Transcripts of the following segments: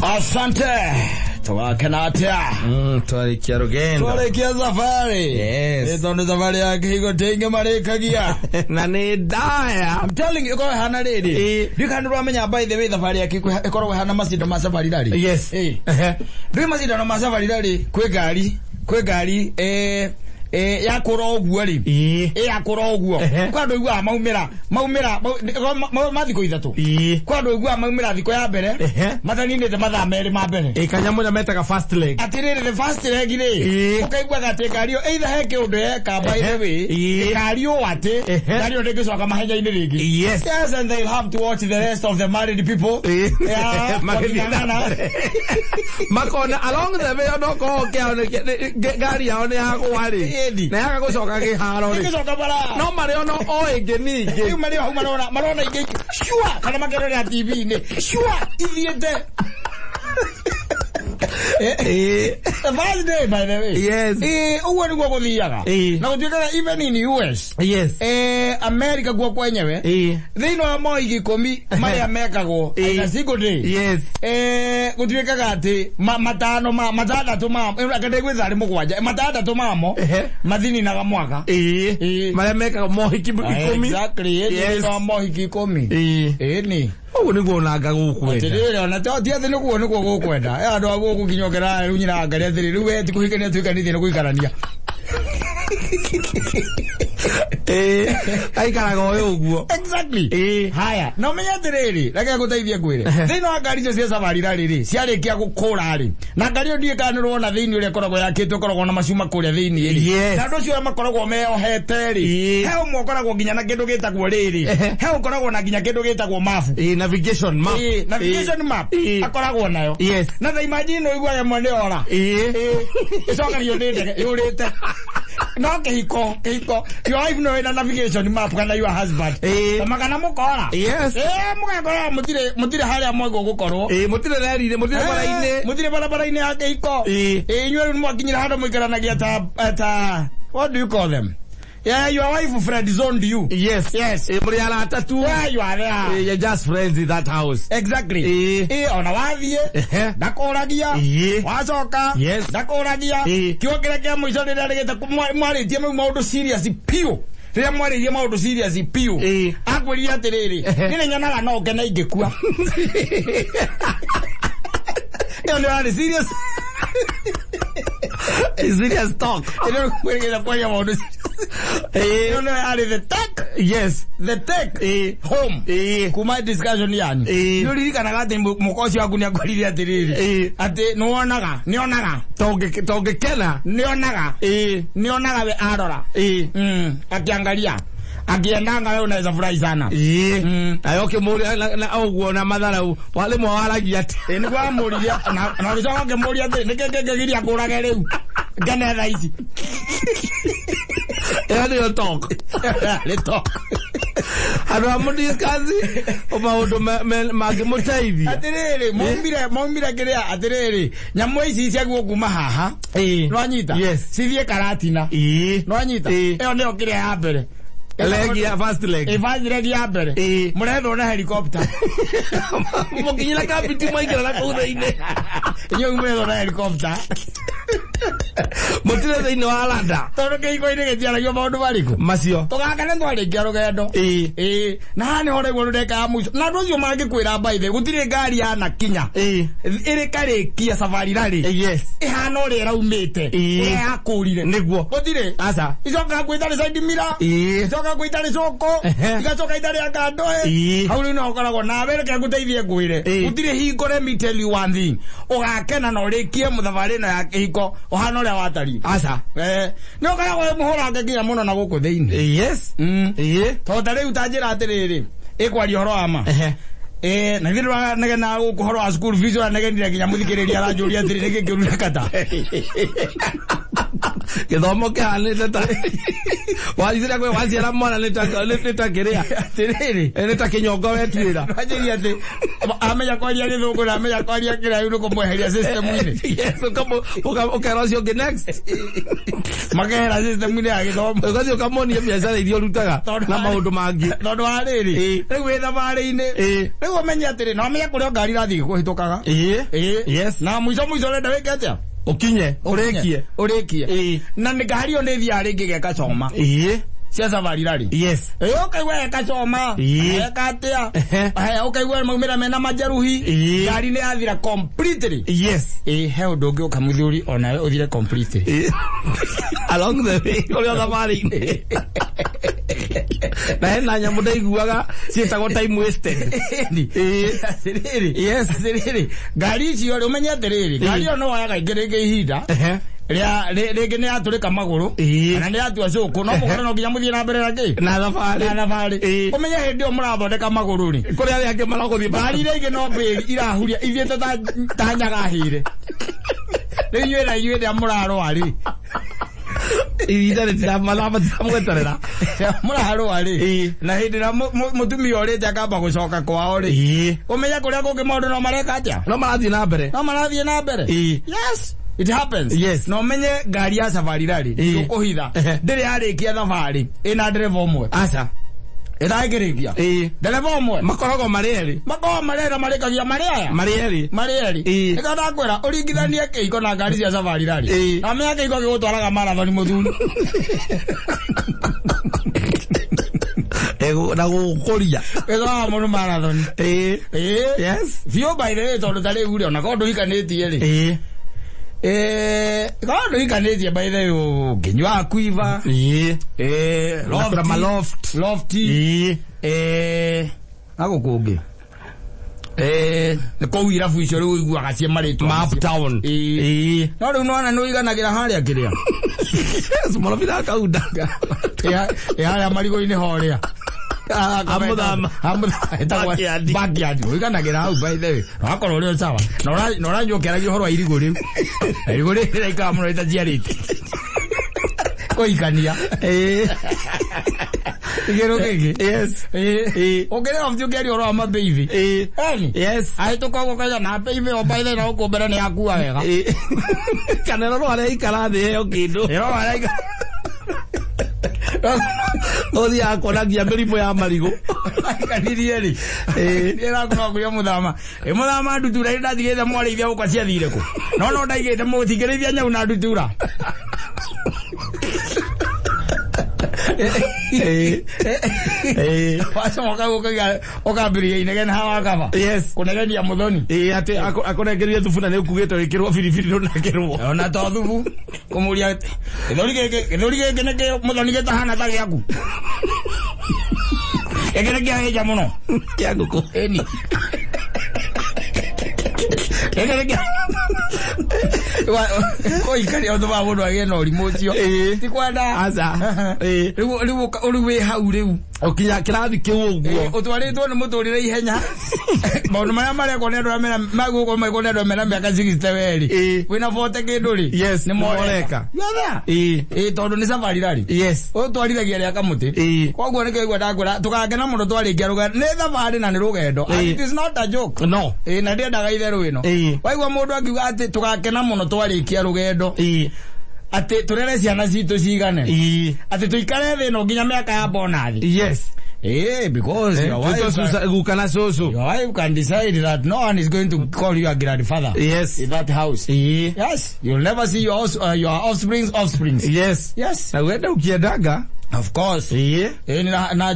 Asante. Tũgakena atĩa? Twarĩkia rũgendo. Twarĩkia thabarĩ. Yes. Ĩ tondũ thabarĩ ya kĩhigo ti aingĩ marĩkagia. Na nĩ ndaya. I'm telling you, ĩkoragwo ĩhana rĩrĩ. Ĩ. Ndiũĩ kana nĩũramenya by the way thabarĩ ya kĩhiko ĩkoragwo ĩhana macindano ma safari rally. Yes. Ĩ. Ehe. Ndũĩ macindano ma safari rally kwĩ ngari, kwĩ ngari yakũra ũguo rĩ. Ĩ. Ĩ yakũra ũguo. Ehe. Kwĩ andũ ũiguaga maumĩra, maumĩra, ma thikũ ithatũ. Ĩ. Kwĩ andũ ũiguaga maumĩra thikũ ya mbere, Ehe. mataninĩte mathaa merĩ ma mbere. Ĩ kanyamũ ĩrĩa metaga first leg. Atirĩrĩ the first leg rĩ, Ĩĩ. ũkaiguaga atĩ ngari ĩyo either he kĩũndũ yeka by the way, Ĩĩ. ngari ũũ atĩ, Ehe. ngari ĩyo ndĩngĩcoka mahenya-inĩ rĩngĩ. Yes. Yes, and they'll have to watch the rest of the married people. Ĩ. Yeah, Magĩthiĩ na makĩng'ang'ana. mbere. Makona along the way onokorwo kĩao ngari yao nĩ yagũa rĩ. Ĩni. Na yaga gũcoka kĩharo rĩ. Ĩngĩcoka bara. No marĩ ono o ĩngĩ ningĩ. Rĩu marĩ o hau marona marona ingĩ sure kana makerorera TV-inĩ sure ithiĩte. Ĩ. The first day by the way. Yes. Ĩ, ũguo nĩguo gũthiaga. Ĩ. Na gũtuĩkaga even in US. Yes. America guo kwenyewe. Ĩ. Thĩinĩ wa mohiki ikũmi marĩa mekagwo Ĩ. in a single day. Yes. Gũtuĩkaga atĩ matano ma matandatũ ma reke ndĩgwĩtha arĩ mũgwanja matandatũ mamo Ehe. mathininaga mwaka. Ĩ. Ĩ. Marĩa mekaga mohiki ikũmi. Exactly. Yes. Thĩinĩ wa mohiki ikũmi. Ĩ. Ĩni. Ũguo nĩguo onanga gũkwenda. Atĩrĩrĩ ona to ti atĩ nĩguo nĩguo gũkwenda. Andũ a gũkũ nginya ũkera rĩu nyina ngari atĩrĩ rĩu we ti kũhikania tuhikanĩtie nĩ gũikarania. Ĩ. Aikaraga o ũguo. Exactly. Ĩ. Haya, na ũmenye atĩrĩrĩ, reke ngũteithie ngwĩre. Thĩinĩ wa ngari icio cia safari rally rĩ, ciarĩkia gũkũra rĩ, na ngari ĩyo ndiũĩ kana nĩũrona thĩinĩ ũrĩa ĩkoragwo yakĩtwo ĩkoragwo na macuma kũrĩa thĩinĩ rĩ. Yes. Na andũ acio arĩa makoragwo meyohete rĩ, Ĩ. he ũmwe ũkoragwo nginya na kĩndũ gĩtagwo rĩrĩ, Ehe. he ũkoragwo na nginya kĩndũ gĩtagwo map. Ĩ, navigation map. Ĩ, navigation map Ĩ. akoragwo nayo. Yes. Na tha imagine ũiguaga ĩmwe nĩ ora. Ĩ. Ĩcokagio nĩ ndege yũrĩte. No kĩhiko, kĩhiko, your wife no wĩna navigation map kana your husband. Ĩ. Ta magana mũkora. Yes. Ĩ, mũgekora mũtirĩ mũtirĩ harĩa mwagwo gũkorwo. Ĩ, mũtirĩ reri-inĩ, mũtirĩ bara-inĩ. Mũtirĩ barabara-inĩ ya kĩhiko. Ĩ. Ĩ, inyuĩ rĩu nĩmwakinyire handũ mũikaranagia ta what do you call them? Yeah, your wife friend zoned you. Yes. Yes. Ĩ, mũrĩ arata tu. Yeah, you are there. Ĩ, you're just friends in that house. Exactly. Ĩ. Ĩ, ona wathiĩ Ehe. ndakũragia. Ĩ. Wacoka Yes. ndakũragia. Ĩ. Kiugo kĩrĩa kĩa mũico rĩrĩa rĩgĩte mwarĩtie mau maũndũ serious piũ. Rĩrĩa mwarĩrie maũndũ serious piũ. Ĩ. Akwĩrire atĩrĩrĩ, Ehe. niĩ nĩnyonaga no ngene ingĩkua. Ĩyo nĩ yarĩ serious. Serious talk. Ĩyo kwĩrĩgĩra kwaria maũndũ serious. Ĩ. Ĩyo nĩyo yarĩ the take, Yes. the take Ĩ. home. Ĩ. Kuma discussion yanyu. Ĩ. Nĩ ũririkanaga atĩ mũka ũcio waku nĩakwĩrire atĩrĩrĩ. Ĩ. Atĩ nĩwonaga, nĩonaga, Tũngĩkena. nĩonaga, Ĩ. nĩonaga we arora. Ĩ. Akiangalia. Akiendanga wewe unaweza furahi sana. Ĩ. Mm. Nayo ũkĩmũria na ũguo na matharau. Rĩmwe waragia atĩ. Ĩ, nĩguo amũririe na ũgĩcoka ũkĩmũria atĩrĩ, nĩkĩ kĩngĩgiria ngũrage rĩu? Ngene thaa ici. Ĩyo nĩyo talk. Nĩ talk. Andũ a mũdiscuss maũndũ mangĩmũteithia. Atĩrĩrĩ, maumire kĩrĩa, atĩrĩrĩ, nyamũ ici ciagwo kuma haha. Ĩ. Nĩwanyita? Yes. Cithiĩ Karatina. Ĩ. Nĩwanyita? Ĩ. Ĩyo nĩyo kĩrĩa ya mbere. Leg ya first leg. Ĩ, first leg ya mbere. Ĩ. Mũrethwo na helicopter. Mũkinyĩra kambiti mwaingĩra na kũu thĩinĩ. Inyuĩ mũrethwo na helicopter. Mũtirĩ thĩinĩ wa lada. Tondũ kĩhiko-inĩ gĩtiaragio maũndũ marĩkũ? Macio. Tũgakane twarĩkia rũgendo. Ĩ. Ĩ, na haha nĩho ũraigua rũreka ya mũico. Na andũ acio mangĩkwĩra by the way, gũtirĩ ngari yanakinya. Ĩ. Ĩrĩ karĩkia safari rally. Yes. Ĩhana ũrĩa ĩraumĩte. Ĩ. Ũrĩa yakũrire. Nĩguo. Gũtirĩ. Aca. Icokaga kwĩ itarĩ side mirror. Ĩ. Icokaga kwĩ itarĩ cũkũ. Ehe. Igacoka itarĩ anga ndoe. Ĩ. Hau rĩu no ũkoragwo nawe reke ngũteithie ngwĩre. Ĩ. Gũtirĩ hingo let me tell you one thing. Ũgakena na ũrĩkie mũthabarĩ ĩno ya kĩhiko ũhana ũrĩa watariĩ. Aca. Nĩ ũkoragwo wĩ mũhũrange nginya mũno na gũkũ thĩinĩ. Yes. Ĩ. Tondũ ta rĩu ta njĩra atĩrĩrĩ, ĩkwaria ũhoro wa ma. Ehe. Na ithuĩ tũranegena gũkũ ũhoro wa school fees ũranegenire nginya mũthikĩrĩria aranjũria atĩrĩ nĩkĩ kĩũru na kata. Gĩthomo kĩhanĩte ta wacira kwĩ waciara mwana nĩ ta kĩrĩa Atĩrĩrĩ, nĩ ta kĩnyongo wetuĩra. Wanjĩria atĩ amenya kwaria gĩthũngũ na amenya kwaria kĩrĩa rĩu nĩ kũmweheria system-inĩ. Yes, ũkera ũcio ũngĩ next. Makehera system-inĩ ya gĩthomo. Ũgathiĩ ũkamonia biacara iria ũrutaga na maũndũ mangĩ. Tondũ wa rĩrĩ, rĩu wĩ thabarĩ-inĩ, rĩu ũmenye atĩrĩ, na ũmenye kũrĩa ngari irathiĩ kũhĩtũkaga. Yes. Na mũico mũico ũrenda wĩke atĩa? Ũkinye, ũrĩkie. Ũrĩkie. Na nĩ ngari ĩyo nĩ ĩthiaga rĩngĩ gekacoma cia safari rally. Ũkaigua gekacoma, geka atĩa, ũkaigua maumĩra mena majeruhi, ngari nĩ yathira completely. He ũndũ ũngĩ ũka mũthuri onawe ũthire completely. Along the way, ũrĩa thabarĩ-inĩ. Na hena nyamũ ndaiguaga ciĩtagwo time wasted. Atĩrĩrĩ, atĩrĩrĩ, ngari icio rĩ, ũmenye atĩrĩrĩ, ngari ĩyo no woyaga ingĩ rĩngĩ ihinda rĩa rĩngĩ nĩ yatũrĩka magũrũ kana nĩ yatua cũkũ, no mũkore no nginya mũthiĩ na mbere na kĩ Na thabarĩ. Na thabarĩ. Ũmenye hĩndĩ ĩyo mũrathondeka magũrũ rĩ, Kũrĩ arĩa angĩ maragũthiĩ ngari iria ingĩ no mbĩri irahuria ithiĩte ta nyaga hĩre. Rĩu inyuĩ na inyuĩ rĩrĩa mũrarũa rĩ, ihinda rĩtiramathaa matiramweterera. Mũrarũa rĩ, na hĩndĩ ĩrĩa mũtumia ũrĩte akamba gũcoka kwao rĩ, ũmenye kũrĩa kũngĩ maũndũ no mareka atĩa? No marathiĩ na mbere. No marathiĩ na mbere. Yes, it happens. Na ũmenye ngari ya safari rally tũkũhitha ndĩrĩ yarĩkia thabarĩ ĩna ndereba ũmwe. Aca. Ĩtangĩrĩkia ndereba ũmwe. Makoragwo marĩ erĩ. Makoragwo marĩ erĩ, marĩkagia marĩ aya. Marĩ erĩ. Marĩ erĩ. Nĩkĩo ndakwĩra ũringithanie kĩhiko na ngari cia safari rally. Na ũmenye kĩhiko gĩgũtwaraga marathoni, mũthuri. Na gũkũria. Gĩtwaraga mũndũ marathoni. Biũ, by the way, tondũ ta rĩu rĩ, ona korwo ndũhikanĩtie rĩ, korwo ndũhikanĩtie, by the way, ũngĩnyua kuiva, Na ma loft. Lofty, na gũkũ ũngĩ, nĩ kũu irabu icio rĩu ũiguaga ciĩ marĩtwa Ma macio. uptown. No rĩu nĩwona nĩ ũiganagĩra harĩa kĩrĩa Yes, mũrobira akaunda. Ĩ harĩa marigũ-inĩ horĩa Amũthama. Backyard. Backyard ũiganagĩra hau, by the way, na wakorwo ũrĩ o sawa na ũranyua ũkĩaragia ũhoro wa irigũ rĩu. Irigũ rĩrĩ rĩraikara mũno rĩtaciarĩte kũhikania kĩndũ gĩkĩ. Ũngĩrĩa obuti ũkĩaria ũhoro wa mabeibi. Eni. Ahĩtũka ũguo kaiga na baby o by the way, na gũkũ mbere nĩ yakua wega. Kana roro harĩa ikara thĩ heo kĩndũ. Ĩro araika. Ũthiaga kuona nginya mĩrimũ ya marigũ. Aikanirie rĩ. Ĩrakorwo kũrĩa mũthama. Ĩ mũthama ndutura ĩ ndatigĩte mwarĩithia gũkwa ciathire kũ. No ndaigĩte mũtingĩrĩithia nyau na ndutura. Wacoka ũkaiga ũkambĩrĩria inegene hawa kaba. Kũnegenia mũthoni. Atĩ akũnengerie thubu na nĩ ũkugĩte wĩkĩrwo biribiri ndũnekĩrwo. Ona to thubu kũmũria gĩthũri gĩkĩ, gĩthũri gĩkĩ nĩ kĩ mũthoni gĩtahana ta gĩaku. Gĩkĩ nĩ kĩahĩnja mũno. Kĩa ngũkũ. Ĩni. Gĩkĩ nĩ kĩa kũikaria ũndũ wa mũndũ agĩe na ũrimũ ũcio. Ti kwenda. Aca. Rĩu wĩ hau rĩu. Ũkinya kĩrathi kĩu ũguo. Ũtwarĩtwo nĩ mũtũrĩre ihenya. Maũndũ marĩa marekwo nĩ andũ arĩa mena magũkũ mekwo nĩ andũ mena mĩaka 60 werĩ. Wĩna 40 kĩndũ rĩ. Nĩ Nĩ moreka. moreka. You are there. Tondũ nĩ safari rally. Ũtwarithagia rĩa kamũtĩ. Koguo nĩkĩo igua ndakwĩra tũgakena mũno twarĩkia rũgendo. Nĩ thabarĩ na nĩ rũgendo. And it is not a joke. No. Na ndiendaga itherũ ĩno. Waigua mũndũ akiuga atĩ tũgakena mũno twarĩkia rũgendo. Atĩ tũrere ciana citũ cigane. Atĩ tũikare thĩ ĩno nginya mĩaka ya bonathi. Because your wife can, Guka na cũcũ. your wife can decide that no one is going to call you a grandfather in that house. Yes, you'll never see your offspring's offsprings. Yes. Na wenda ũkĩendaga. Of course. Na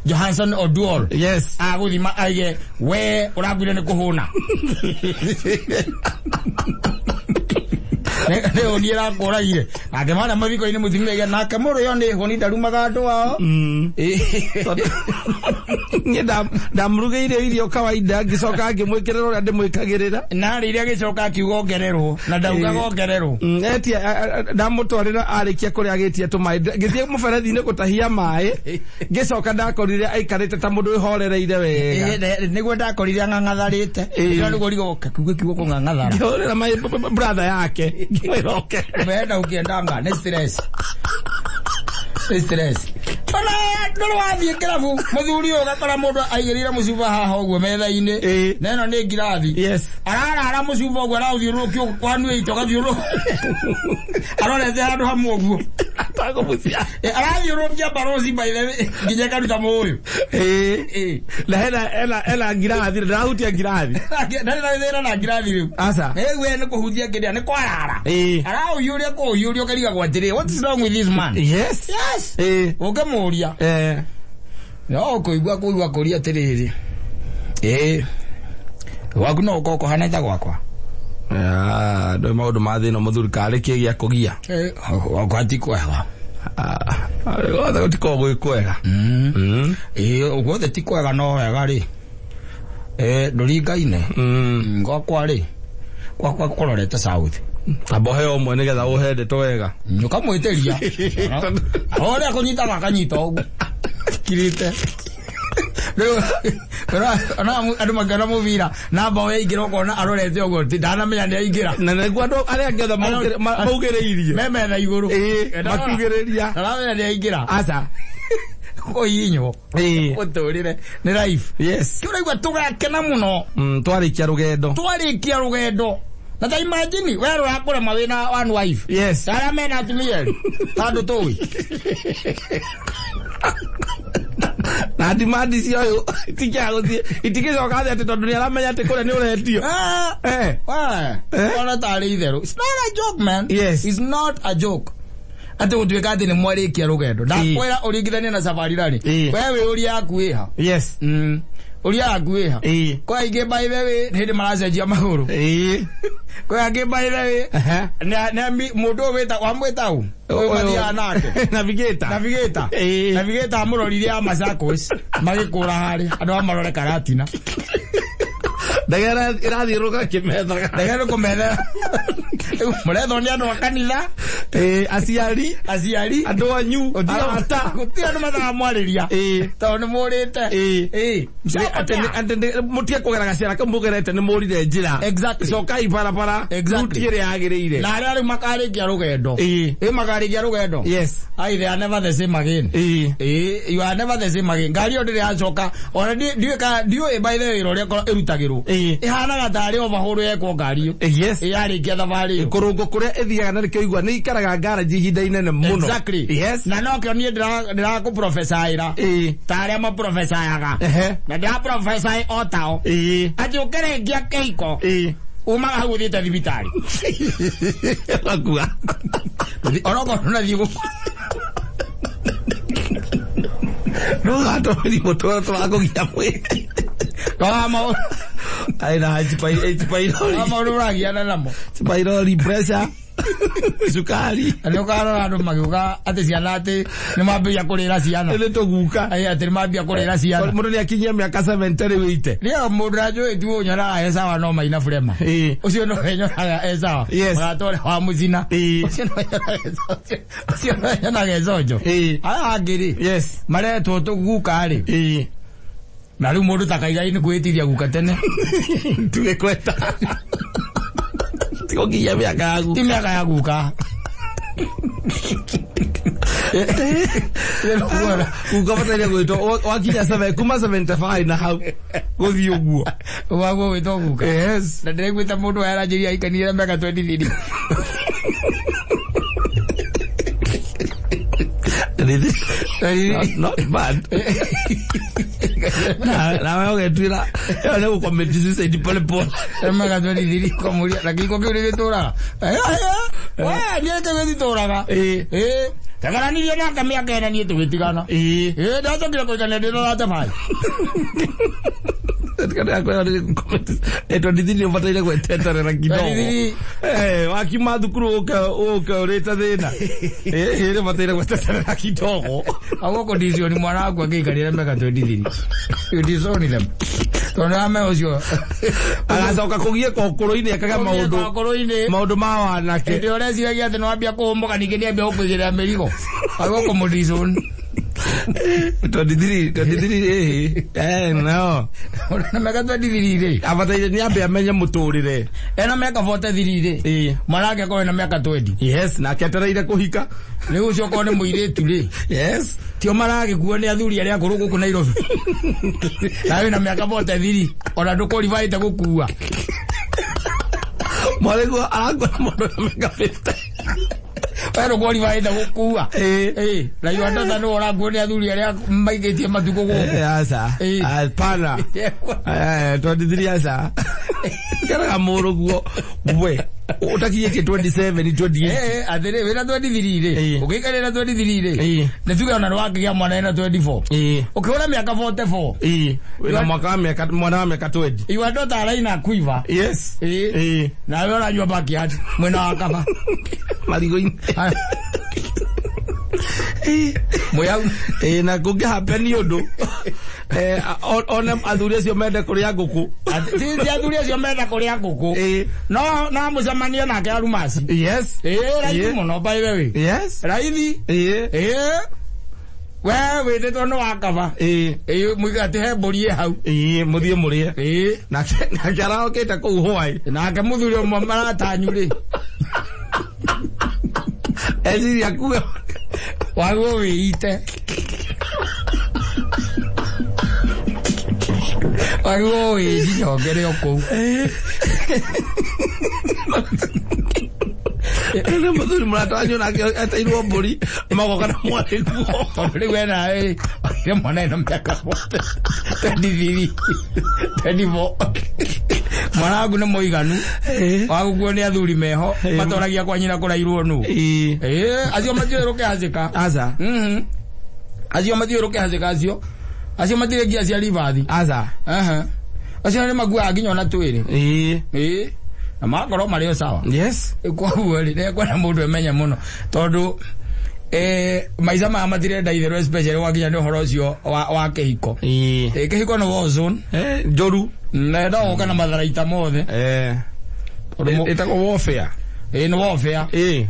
Johansson Oduol. Agũthima aige we ũrakuire nĩ kũhũna. Nĩ ũniĩ rakũragire. Nake mwana mathiko-inĩ mũtumia aige nake mũrũ yo nĩ hũni ndarumaga andũ ao. Niĩ ndamũrugĩire irio kawaida ngĩcoka ngĩmwĩkĩrĩra ũrĩa ndĩmwĩkagĩrĩra. Na rĩrĩa agĩcoka akiuga ongererwo na ndaugaga ongererwo. Etia ndamũtwarĩra arĩkia kũrĩa agĩtia tũmaĩ, ngĩthiĩ mũberethi-inĩ gũtahia maĩ, ngĩcoka ndakorire aikarĩte ta mũndũ wĩhorereire wega. Nĩguo ndakorire ang'ang'atharĩte. Nĩguo rigo kiugo kiugo kũng'ang'athara. Ngĩhũrĩra maĩ brother yake ngĩmwĩra oke. Wenda ũkĩendanga nĩ stress. Nĩ stress. Ona ndũrĩ wathiĩ kĩrabu mũthuri ũyũ ũgakora mũndũ aigĩrĩire mũcuba haha ũguo metha-inĩ na ĩno nĩ ngirathi. Yes. Ararara mũcuba ũguo araũthiũrũrũkia kwanuĩte ũgathiũrũrũka. Arorete handũ hamwe ũguo. Atakũbucia. Arathiũrũrũkia barosi by the way nginya ĩkaruta mũũyũ. Na hena ngirathi, ndĩrahutia ngirathi. Ndarĩ na thĩna na ngirathi rĩu. Aca. We nĩ kũhutia kĩrĩa nĩ kwarara. Araũhiũria kũũhiũria ũkarigagwo atĩrĩ, what is wrong with this man? Yes. Yes. Ũngĩmũria. No ũkũigua kũigua kũria atĩrĩrĩ. Gwaku no ũkorwo kũhana ta gwakwa. Ndũĩ maũndũ ma thĩna mũthuri karĩ kĩ gĩa kũgia. Gwakwa ti kwega. Guothe gũtikoragwo gwĩ kwega. Guothe ti kwega no wega rĩ. Ndũringaine. Gwakwa rĩ, gwakwa kũrorete south. Amba ũheo ũmwe nĩgetha ũhe ndeto wega. Ũkamwĩtĩria. Ũrĩa kũnyitaga akanyita ũguo. Kirĩte. Rĩu andũ makĩona mũbira na mbaũ yaingĩra ũkona arorete ũguo ndanamenya nĩ aingĩra. Na nĩguo andũ arĩa angĩ othe maugĩrĩirie. Me metha igũrũ. Makiugĩrĩria. Ndaramenya nĩ aingĩra. Aca. Kũhihinywo. Ũtũrĩre nĩ life. Yes. Tũraigua tũgakena mũno. Twarĩkia rũgendo. Twarĩkia rũgendo. Na ta imagine we ũrakũrema wĩna one wife. Yes. Arĩa mena atumia erĩ. Tondũ tũĩ. Na demand cia ũyũ itikĩaga gũthiĩ itigĩcoka thĩ atĩ tondũ nĩ aramenya atĩ kũrĩa nĩ ũretio. Ona tarĩ itherũ. It's not a joke, man. Yes. It's not a joke. Atĩ gũtuĩka atĩ nĩ mwarĩkia rũgendo. Ndakwĩra ũringithanie na safari rally. We wĩ ũria yaku ĩha. Yes. Ũria yaku ĩha. Kwa aingĩ by the way hĩndĩ maracenjia magũrũ. Kwa angĩ by the way mũndũ ũyũ wamwĩta ũ? Ũyũ mathiaga nake. Navigator. Navigator. Navigator amũrorire ya Machakos magĩkũra harĩa andũ amarore Karatina. Ndege ĩrathiũrũrũka kĩmethaga. Ndege nĩ kũmethera. Mũrethwo nĩ andũ a kanitha. Aciari. Aciari. Andũ anyu. Arata. Gũtirĩ andũ mataramwarĩria. Tondũ nĩ mũrĩte. Atĩ mũtige kũgera gacĩra kau mũgerete nĩ mũrire njĩra. Exactly. Cokai barabara. Exactly. Ruti ĩrĩa yagĩrĩire. Na arĩa rĩu makarĩkia rũgendo. Makarĩkia rũgendo. Yes. Ai, they are never the same again. You are never the same again. Ngari ĩyo ndĩrĩ yacoka. Ona ndiũĩ by the way ũrĩa ĩrutagĩrwo. Ĩhanaga tarĩ overhaul yekwo ngari ĩyo. Yes. Yarĩkia thabarĩ ĩyo. Kũrũngwo kũrĩa ĩthiaga na nĩkĩo igua nĩ ikaraga garage ihinda inene mũno. Exactly. Yes. Na nokĩo niĩ ndĩrakũprofesaĩra. Ta arĩa maprofesayaga. Na ndĩraprofesaĩ o tao. Atĩ ũkĩrĩkia kĩhiko. Umaga hau ũthiĩte thibitarĩ. Ũgakua. Onokorwo ndũnathiĩ gũkua. Ndũgatũme thimũ tũrakũgia mwĩrĩ. Aina H pylori. Maũndũ ũragiana namo. H pylori, pressure. Cukari. Na nĩ ũkarora andũ magĩũka atĩ ciana atĩ nĩ mambĩrĩria kũrĩra ciana. Nĩ tũguka. Atĩ nĩ mambia kũrĩra ciana. Mũndũ nĩ akinyia mĩaka 70 rĩu ite. Rĩo mũndũ ũrĩa tu ũnyonaga e sawa no maina burema. Ũcio no enyonaga e sawa. Mũrata ũrĩa wa mũcina. Ũcio no enyonaga e sawa. Ũcio no enyonaga e conjo. Aya angĩ rĩ. Yes. Maretwo tũguka rĩ. Na rĩu mũndũ ta Kaigai nĩ kwĩĩtithia guka tene. Tuge kweta. Tikokinya mĩaka ya guka. Ti mĩaka ya guka. Guka bataire gwĩtwo wakinya kuma 75 na hau gũthiĩ ũguo. Waguo gwĩtwo guka. Yes. Na ndĩraiguĩte mũndũ aranjĩria aikanire mĩaka 23. Not bad. Nawe ũgetuĩra ĩyo nĩ gũcommit suicide pole pole. Mĩaka 23 ũkamũria na kĩhiko kĩu nĩgĩtũraga. We niĩ kĩu gĩtitũraga. Tegaranirie nake mĩaka ĩna niĩ tũgĩtigana. Ndacokire kũhikania ndĩ na 35. 23 ubataire gweteterera kidogo. Wakiuma thukuru uke urite thina. Ĩ ubataire gweteterera kidogo. Agwo condition mwana wakwa angĩikarĩra mĩaka 23. You disown them. Tondũ ame ũcio agacoka kũgiĩka ũkũrũ-inĩ ekaga maũndũ ũkũrũ-inĩ maũndũ ma wanake. Hĩndĩ ũreciragia atĩ nĩwambia kũhũmũka ningĩ nĩambia gũkũigĩrĩra mĩrigo. Agwo kũmũdisown. 23 no. Na mĩaka 23 rĩ. Abataire nĩambe amenye mũtũrĩre. Ena mĩaka 43 rĩ. Mwana wake akorwo ena mĩaka 20. Yes, nake etereire kũhika. Rĩu ũcio okorwo nĩ mũirĩtu rĩ. Yes. Tio maragĩkuo nĩ athuri arĩa akũrũ gũkũ Nairobi. Nawe na mĩaka 43 ona ndũkũribaĩte gũkua. Mwarĩguo arakua mũndũ na mĩaka 50. We ndũkũribaĩte gũkua. Na your daughter nĩwe ũrakuo nĩ athuri arĩa maigĩtie matukũ gũkũ. Aca. Hapana. 23 aca. Keraga mũrũguo we utakinyĩtie 27 28. Atĩrĩ wĩna 23 rĩ, ũngĩikarĩra 23 rĩ, nĩ tuge ona nĩwakĩgĩa mwana ena 24. Ũkĩhũra mĩaka 44. Wĩna mwaka wa mĩaka mwana wa mĩaka 20. Your daughter araina kuiva. Yes. Nawe ũranyua backyard mwena wa kaba. Marigũ-inĩ. Mũyau. Na kũngĩ happen ũndũ one athuri acio mende kũrĩa ngũkũ. Ti athuri acio menda kũrĩa ngũkũ. No no mũcemanie nake Arumasi. Yes. Raithi mũno by the way. Yes. Raithi. We wĩtĩtwo nĩ wa kaba. Mũiga atĩ he mbũri ĩ hau. Mũthiĩ mũrĩe. Nake arokĩte kũu hwaĩ. Nake mũthuri ũmwe maratanyu rĩ. Eciria kuwe waguo wĩite. Waguo wĩcicongere o kũu. Nĩ mũthuri mũrata nake eteirwo mbũri magoka na mwarĩ guo. Tondũ rĩu ena ĩ mwana ena mĩaka 23 24. Mwana waku nĩ mũiganu wa gũkuo nĩ athuri meho matoragia kwa nyina kũrairwo nũ. Acio matiũĩ rũkĩhacĩka. Aca. Acio matiũĩ rũkĩhacĩka acio. Acio matirĩ ngia cia ribathi. Aca. Acio nĩ makuaga nginya ona twĩrĩ. Na magakorwo marĩ o sawa. Yes. Koguo rĩ nĩkwenda mũndũ emenye mũno tondũ maica maya matirenda itherũ especially gwakinya nĩ ũhoro ũcio wa kĩhiko. Kĩhiko nĩ war zone. Njũru. Na no gũka na matharaita mothe. Ĩtagwo warfare. Nĩ warfare.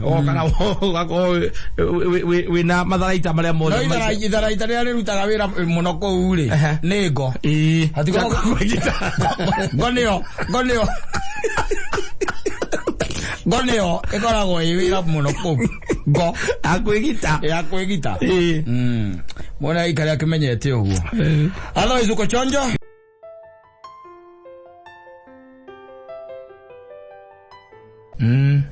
Ũgoka na ũgakorwo wĩna matharaita marĩa mothe. No itharaita rĩrĩa rĩrutaga wĩra mũno kũu rĩ nĩ ngo. Ngo nĩyo ngo nĩyo ngo nĩyo ĩkoragwo ĩ wĩra mũno kũu. Ngo akwĩgita. Ya kwĩgita. Mwana aikare akĩmenyete ũguo. Otherwise uko chonjo.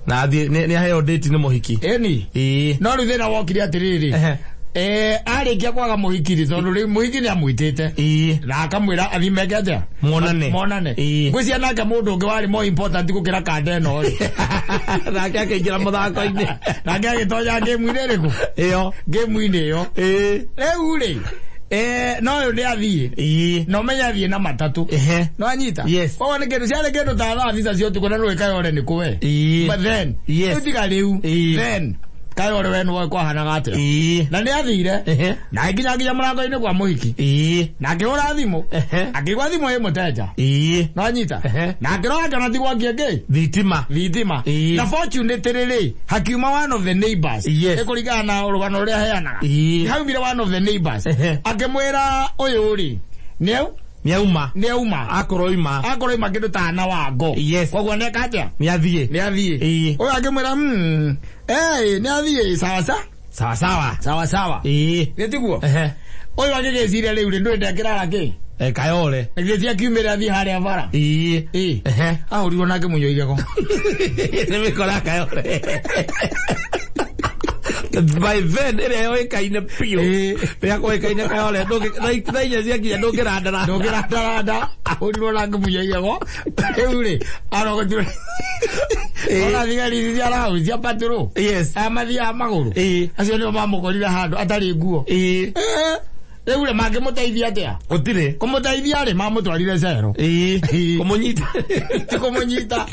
Na athiĩ nĩ aheo date nĩ mũhiki. Ĩni. No rĩu thĩna wokire atĩrĩrĩ. Arĩkia kwaga mũhiki rĩ tondũ rĩu mũhiki nĩ amwĩtĩte. Na akamwĩra athiĩ meke atĩa? Monane. Monane. Ngwĩciria nake mũndũ ũngĩ warĩ more important gũkĩra kanda ĩno rĩ. Nake akĩingĩra mũthako-inĩ. Nake agĩtonya game-inĩ ĩrĩkũ? Ĩyo. Game-inĩ ĩyo. Rĩu rĩ no ũyũ nĩ athiĩ. Na ũmenye athiĩ na matatũ. No anyita. Yes. Koguo nĩ kĩndũ ciarĩ kĩndũ ta thaa 9 cia ũtukũ na nĩũĩ Kayore nĩ kũ we. But then. Yes. Rĩu tiga rĩu. Then. Kayore we nĩwoĩ kwahanaga atĩa. Na nĩ athire. Na nginya nginya mũrango-inĩ kwa mũhiki. Na akĩhũra thimũ. Akĩigua thimũ ĩ mũteja. No anyita. Na akĩrora akĩona ti gwakia kĩ? Thitima. Thitima. Na fortunately rĩ hakiuma one of the neighbors. Ĩkũringana na rũgano rũrĩa aheanaga. Haumire one of the neighbors. Akĩmwĩra ũyũ rĩ nĩau Nĩauma. Nĩauma. Akorwo ima. Akorwo ima kĩndũ ta na wango. Yes. Koguo nĩeka atĩa? Nĩathiĩ. Nĩathiĩ. Ũyũ akĩmwĩra nĩathiĩ sawa sawa. Sawa sawa. Sawa sawa. Nĩ tiguo? Ũyũ agĩgĩciria rĩu rĩ ndũĩ ndekĩrara kĩ? Kayore. Gĩthĩ akiumĩra athiĩ harĩa bara. Ahũrirwo nake mũnyua igego. Nĩ mĩkora Kayore. By then ĩrĩa yoĩkaine biũ. Ĩrĩa koĩkaine Kayore thaa inya ciakinya ndũngĩrandaranda. Ndũngĩrandaranda. Ahũrirwo nake mũnyua igego. Rĩu rĩ arogotirwo. Ona thigari ici cia raũ cia patrol. Yes. Aya mathiaga magũrũ. Acio nĩo mamũkorire handũ atarĩ nguo. Rĩu rĩ mangĩmũteithia atĩa? Gũtirĩ. Kũmũteithia rĩ mamũtwarire cero. Ĩĩ. Kũmũnyita. Ti kũmũnyita,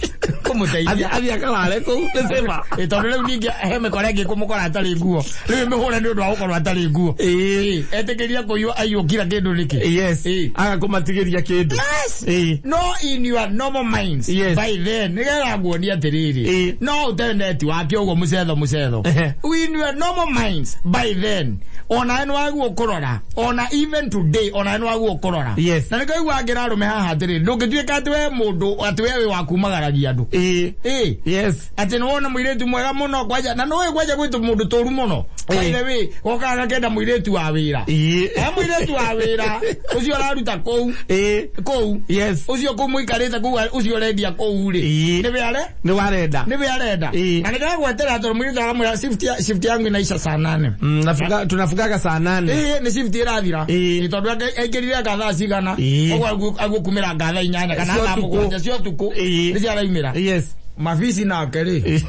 kũmũteithia. Athiĩ akalale kũu nĩ safer. Ĩ tondũ rĩu ningĩ he mĩkora ĩngĩ kũmũkora atarĩ nguo. Rĩu ĩmĩhũre nĩ ũndũ wa gũkorwo atarĩ nguo. Ĩĩ. Etĩkĩria kũiywo aiyũkira kĩndũ nĩkĩ? Yes. Ĩĩ. Aga kũmatigĩria kĩndũ. Yes. Ĩĩ. No in your normal minds. Yes. By then, nĩgetha nguonie atĩrĩrĩ. Ĩĩ. No ũte neti wake ũguo mũcetho mũcetho. Ehe. In your normal minds, by then, ona nĩ waguo kũrora. Ona even today, ona nĩ waguo kũrora. Yes. Na nĩkaigua ngĩra arũme haha atĩrĩrĩ, ndũngĩtuĩka atĩ we mũndũ, atĩ we wĩ wa kumagaragia andũ. Ĩĩ. Ĩĩ. Yes. Atĩ nĩwona mũirĩtu mwega mũno kwanja, na nĩũĩ kwanja gwĩ tũmũndũ tũru mũno. By the way, gokaga gakenda mũirĩtu wa wĩra. Ĩĩ. He mũirĩtu wa wĩra, ũcio ũraruta kũu. Ĩĩ. Kũu. Yes. Ũcio kũu mũikarĩte kũu, ũcio ũrendia kũu rĩ. Ĩĩ. Nĩwe are? Nĩ warenda. Nĩwe arenda. Ĩĩ. Na nĩndagwetera tondũ mũirĩtu akamwĩra shift yangu inaisha saa 8. Tunafungaga saa 8. Ĩĩ, nĩ shift ĩrathira. Ĩĩ. Ĩĩ, tondũ aingĩrire nga thaa cigana. Ĩĩ. Ũguo agũkumĩra nga thaa 8 kana Cio thaa ũtukũ. 7 cia ũtukũ. Ĩĩ. Nĩcio araumĩra. Yes. Mabisi nake rĩ.